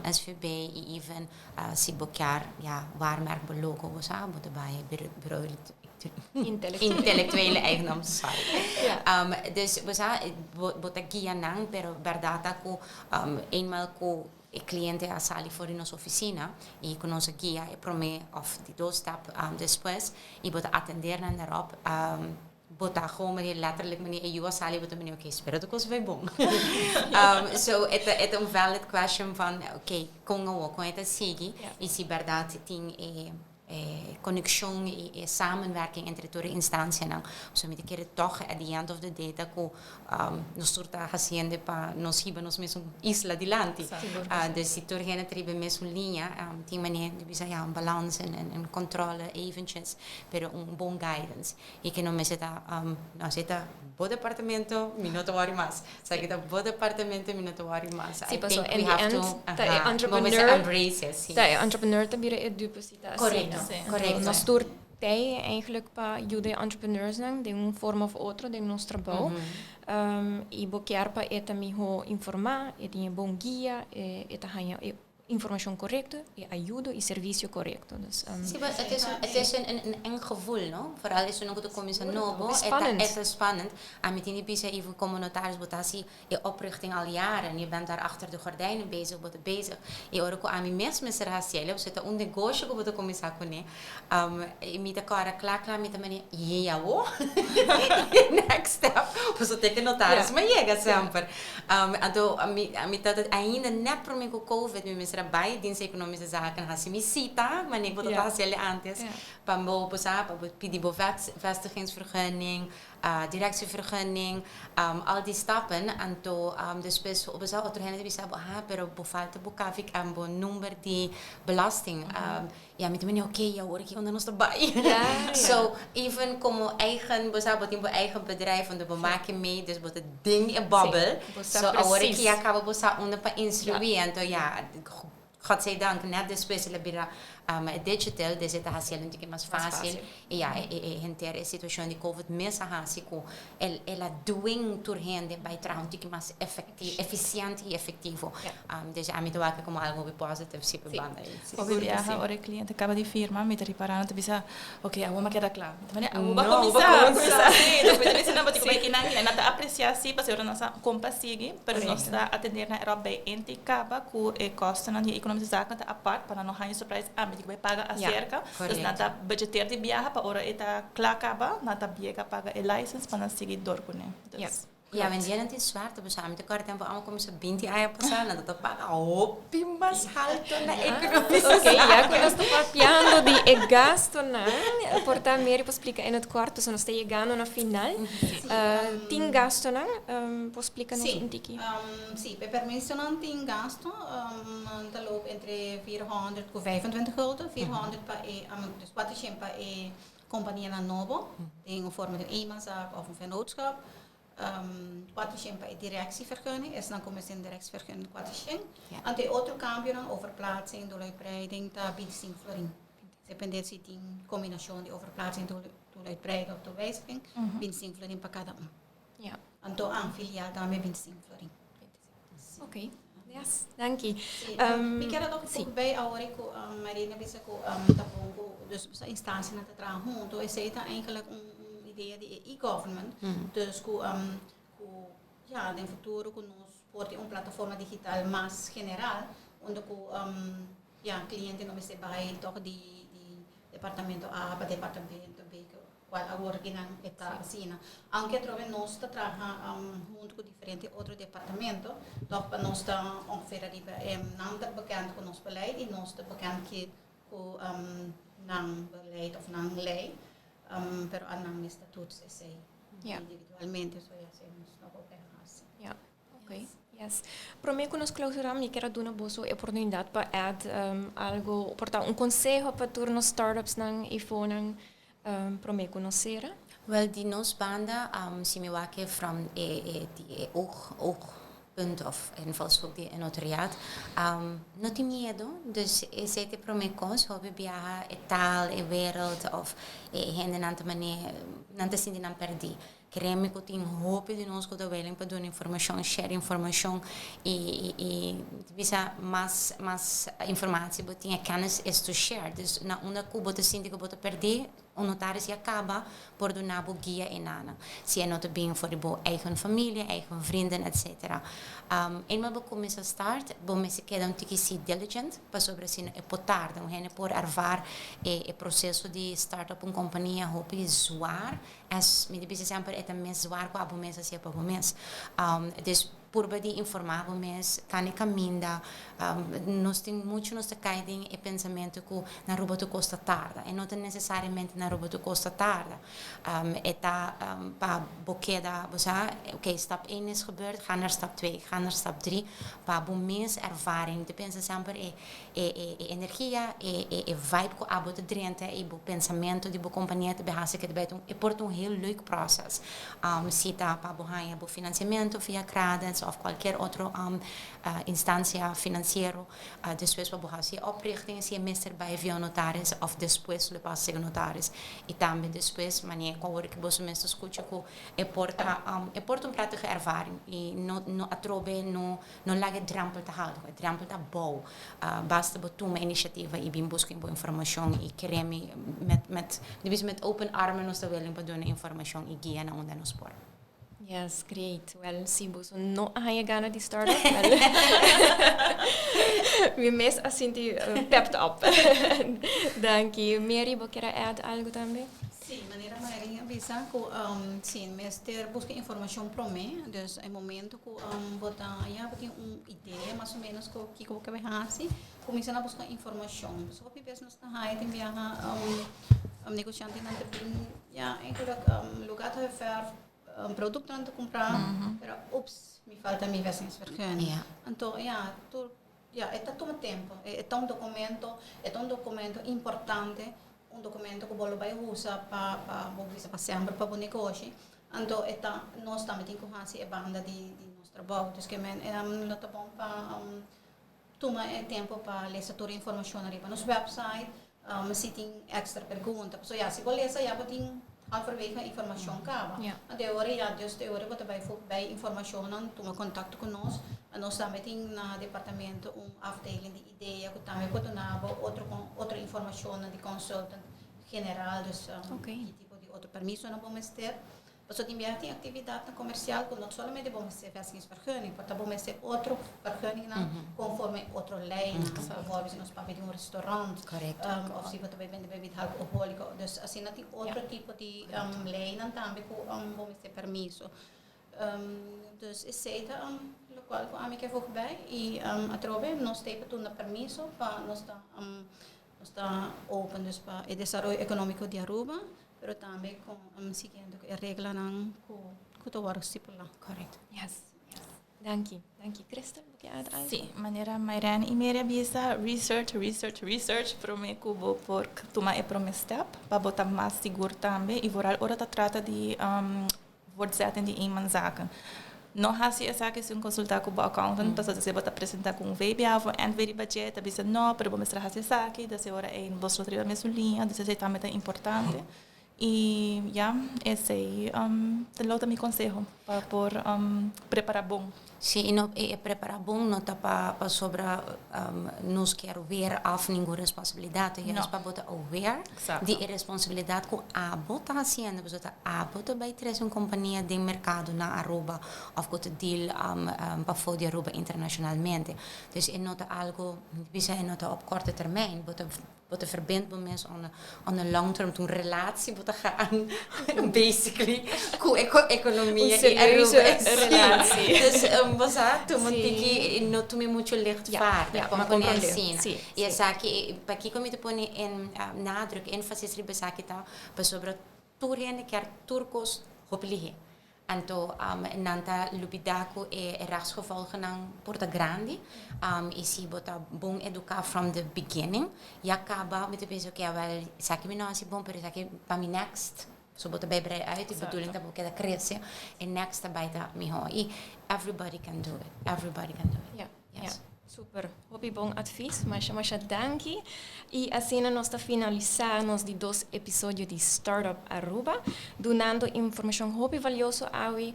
SVB y even Si bo kier ya waarmerk bo logo bo sa bo ta bai bureau intellectuele eigendom sorry. Dus bo sa bo ta guia nan pero berdad ta ku eenmaal ku e cliente a sali for di nos oficina y ku nos a guia e prome of di dos stap despues y bo ta atender nan daarop. Bo ta gewoon meneer letterlijk meneer e yu a sali bo ta meneer oké spero tur kos bai bon. So e ta e ta un valid question van oké kon awor kon e ta sigui y si berdad tin e. Conexion y e samenwerking entre tur e instancianan. So mi ta kere toch at the end of the day ta cu nos tur ta haciendo pa nos hiba nos mesun isla dilanti. Dus si tur hende ta riba e mesun liña, tin manera di bisa ya un balans en en controle eventjes, pero un bon guidance. Y cu no mester ta, no si ta bo departamento, mi no ta worry mas. Esaki ta bo departamento, mi no ta worry mas. Sí, paso in the end ta e entrepreneur, ta e entrepreneur ta bira e dupe si ta asina. Correcto, correcto. Nos tur tei eigenlijk pa yuda e entrepreneursnan den un forma of otro den nos trabou. Y bo kier pa e ta miho informa, e tin e bon guia, e ta haña e informacion corecto, e ayudo y servicio corecto. Dus, Sí, maar het is een eng gevoel, no? Vooral esun cu ta cuminsa nobo. Spannend. Het is spannend. Ami tin di bisa even como notaris, bo ta haci e oprichting al jaren. Je bent daar achter de gordijnen bezig, bo ta bezig. Y ora cu ami mes mester haci, bo ta un negoshi cu bo ta cuminsa cune. Y mi ta cara cla cla, mi ta mani, yeah, wo. Next step. Bo tin cu notaris, maar yega semper. Anto, ami ta ainda net prome cu COVID, mi mester bay Dienst Economische Zaken, haci mi cita, maar ik wilde dat haci antes. Pa bo, bo sa, pa bo pidi bo vestigingsvergunning, directievergunning, al die stappen. Anto, despues, bo sa, otro hende bisa, ah, pero bo falta bo KVK en bo nummer di belasting. Ja, mi tambe, oké, ja hoor, ik onder nos erbij. So, even como eigen, bo sa, bo tin bo eigen bedrijf, want bo maak mee, dus bo ding e bubbel. So, awor cu ya caba bo sa unda pa instruir, anto ja, godzijdank, net despues el a bira digital, dus e ta haciendo un poco mas facil. Y ja, e henter e situacion di COVID mes a hasi cu el a dwing tur hende bay traha un tiki mas efectivo, eficiente y efectivo. Dus ami ta wak como algo positivo si pa banda ey. Hopi biaha, ora e cliente caba di firma, mi ta riparando, ta bisa, ok, awor mi a keda cla. Mi ta mane, awor bo No, cuminsa. bo cuminsa. Si, dus mi ta bisa nan, bo tin cu bay kinan, kinan. Nan ta aprecia si, pasobra nos a compa sigui, pero nos ta atender nan erop bij ente caba cu e kostennan di economische zaken ta apart, pa nan no haña surprise, ah, mi tin cu bay paga acerca. Dus nan ta budgeteer di biaha pa ora e ta cla caba, nan ta biega paga e license pa nan sigui door cune. Dus. Ja, want jij is zwart, dus ami ta corda tempo ami cuminsa 20 aña pasa, nan ta paga hopi mas halto na economische Ok, ya cu nos ta papiando di e gastonan, por ta Mary por splica in het kort, dus nos ta yegando na final. Tin gastonan, por splica nos un tiki? Si, e permisonan tin gasto, ta loop entre 400 cu 25 gulden, 400 pa e, dus 400 pa e companianan nobo, den un forma di un eenmanszaak of un vennootschap. 400 pa e directievergunning, esnan cuminsa den directievergunning 400. Anto e otro cambionan, overplaatsing, doeluitbreiding, ta 25 florin. Depende si tin combinacion di overplaatsing, doeluitbreiding of doelwijziging, 25 florin pa cada un. Anto een filiaal tambe 25 florin. Ok, yes, danki. Si, mi kier nog un poco bij awor cu Marina bisa cu ta bon cu dus instancianan ta traha hunto. Esey ta eigenlijk un idea di e-government. Dus cu ja, den futuro cu nos por tin un plataforma digital mas general, unda cu ja, cliente no mester bay toch di departamento A pa departamento B, cual awor cu nan ta asina. Aunke atrobe nos ta traha hunto cu diferente otro departamento, toch pa nos ta ongeveer ariba, nan ta bekend cu nos beleid y nos ta bekend cu nan beleid of nan ley, pero nan mester toets esey individualmente, so ja, esey nos no por haci. Ja, ok. Yes. Prome cu nos clausura, mi kier duna boso e oportunidad pa add algo, por ta un conseho pa tur nos startups nan y fonan prome cu nos cera. Wel, di nos banda, si mi wak from e di e oogpunt of invalshoek di e notariaat, no tin miedo, dus esey ta e prome cos, hopi biaha e taal, e wereld of e hendenan ta mane, nan ta sinti nan perdi. Kere mi cu tin hopi di nos cu ta willing pa duna informacion, share informacion y bisa mas informatie bo tin, e kennis is to share. Dus na unda cu bo ta sinti cu bo ta perdi, un notaris ya caba por duna bo guia e nana. Si e no ta bin for di bo eigen familia, eigen vrienden, etc. Eenmaal bo cuminsa start, bo mester keda un tiki si diligent, pasobra asina e por tarda. Un hende por ervaar e proceso di start up un compania hopi zwaar. As mi ta bisa semper, e ta mes zwaar cu abo mes haci pa bo mes. Dus Purba di informa bo mes, ta na caminda. Nos tin mucho, nos ta cay den e pensamento cu na Aruba tur cos ta tarda. E no ta necesariamente na Aruba tur cos ta tarda. E ta pa bo keda, bo sa, oké, stap 1 is gebeurd, ga naar stap 2, ga naar stap 3, pa bo mes ervaring. Te pensa semper e energia, e vibe cu abo ta drenta y bo pensamento di bo compania ta behasa cu ta e por ta un heel leuk proces. Si ta pa bo haya bo financiamento via Qredits of cualkier otro instancia financiero, despues pa bo haci oprichting, si e mester bay via un notaris of despues lo pasa e notaris. Y tambe despues, manera cu awor cu bo mester scucha cu e por ta un prettige ervaring y no atrobe, no laga e drempel te halto, e drempel ta bou. Basta bo tuma iniciativa y bin busca bo informacion y kere mi met open armen nos ta willing pa duna informacion y guia na unda nos por. Yes, great. Well, si bo no a haya gana di startup, well, mi mes a sinti pepped up. Danki. Mary, bo kier add algo tambe? Si, manera Maria bisa cu si, mester busca informacion prome, dus e momento cu bo ta ya tin un idea mas o menos cu kico bo kier haci, cuminsa na busca informacion. So hopi bes nos ta haya tin biaha negociantenan ta bin, ja, eigenlijk lugar te ver producten te cumpra, pero oeps, mi falta mi vestigingsvergunning. Anto, ja, tur, ja, e ta tuma tempo. E ta un documento importante, un documento cu bo lo bay usa pa bo bisa pa semper pa bo negoshi. Anto, e ta, nos tambe tin cu haci e banda di nos trabou. Dus kiermen, lo ta bon pa tuma e tempo pa lesa tur informacion ariba nos website, si tin extra pregunta. So ja, si bo lesa, ja, bo tin halverwege informacion caba. Anto, ora ja, dus te ora bo ta bay bay informacion nan, tuma contacto cu nos. Nos tambe tin na departamento un afdeling di idea cu tambe por duna bo otro informacion di consultant general, dus ki tipo di otro permiso nan bo mester. Paso tin biaha tin actividad na comercial cu no solamente bo mester vestigingsvergunning, pero bo mester otro vergunning nan conforme otro ley. Bijvoorbeeld si nos papia di un restaurant, of si bo ta bay bende bebida alcoholico. Dus asina tin otro tipo di ley nan tambe cu bo mester permiso. Dus esey ta locual cu ami kier voeg bij y atrobe nos ta duna permiso pa nos ta open dus pa e desaroyo economico di Aruba, pero tambe cu siguiendo e reglanan cu ta wordo stipula. Yes. Danki. Danki. Crystal, bo kier add algo? Si, manera Mairene y Mary a bisa, research, research, research, prome cu bo por tuma e prome step, pa bo ta mas sigur tambe, y vooral ora ta trata di voortzetten di eenmanszaken. No haci esaki sin consulta cu bo accountant, pasobra si bo ta presenta cu un VBA of un NV riba dje, ta bisa no, pero bo mester haci esaki, dus ora ey bo no ta riba mesun liña, dus esey tambe ta importante. Y ja, esey ta lo ta mi conseho pa por prepara bon. Si, y no, e prepara bon no ta pa sobra nos kier weer af ningun responsabilidad. No. No. Pa bo ta aware di e responsabilidad cu abo ta haciendo. Pasobra abo ta bay trece un compania den mercado na Aruba of cu ta deal pa for di Aruba internacionalmente. Dus e no ta algo, bisa e no ta op korte termijn. Bo ta verbind bo mes on a long term, un relatie bo ta gaan, basically, cu economia Un serieuze y Aruba. Relatie. Dus bo sa, tuma tiki, no tuma mucho lichtvaardig, Ja, pa maar pone comprende. asina. Si. Y esaki, pakico mi ta pone en nadruk, énfasis riba esaki ta, pasobra tur hende kier tur cos hopi lihe. Anto nan ta lubida cu e rechtsgevolgen por ta grandi. Y si bo ta bon educa from the beginning, ya caba, mi ta pensa, okay, wel, esaki mi no haci bon, pero esaki pa mi next. So bo ta bay brei uit, e bedoeling ta bo keda crece, e next ta bay ta miho. Y everybody can do it. Everybody can do it. Yes. Ja. Super. Hopi bon advies, masha masha danki. Y asina nos ta finalisa nos di dos episodio di Startup Aruba, dunando informacion hopi valioso awe,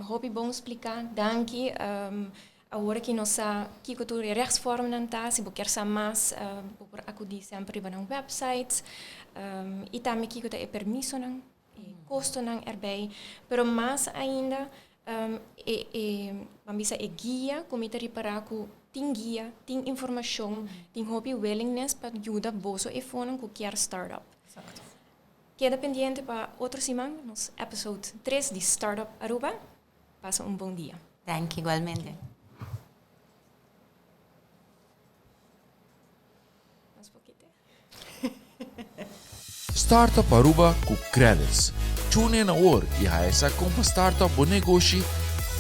hopi bon splica. Danki. Awor cu nos sa kico tur e rechtsvormen ta, si bo kier sa mas, bo por acudi semper riba nan website, y tambe kico ta e permisonan, e costonan erbij, pero mas ainda e ban bisa e guia, cu mi ta ripara cu tin guia, tin informacion, tin hopi willingness pa yuda boso efonan cu kier startup. Keda pendiente pa otro siman, nos episode 3 di Startup Aruba. Pasa un bon dia. Danki igualmente. Mas poquito. Startup Aruba cu Credits. Tune in awor y haesa con pa startup bo negoshi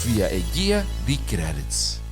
via e guia di Credits.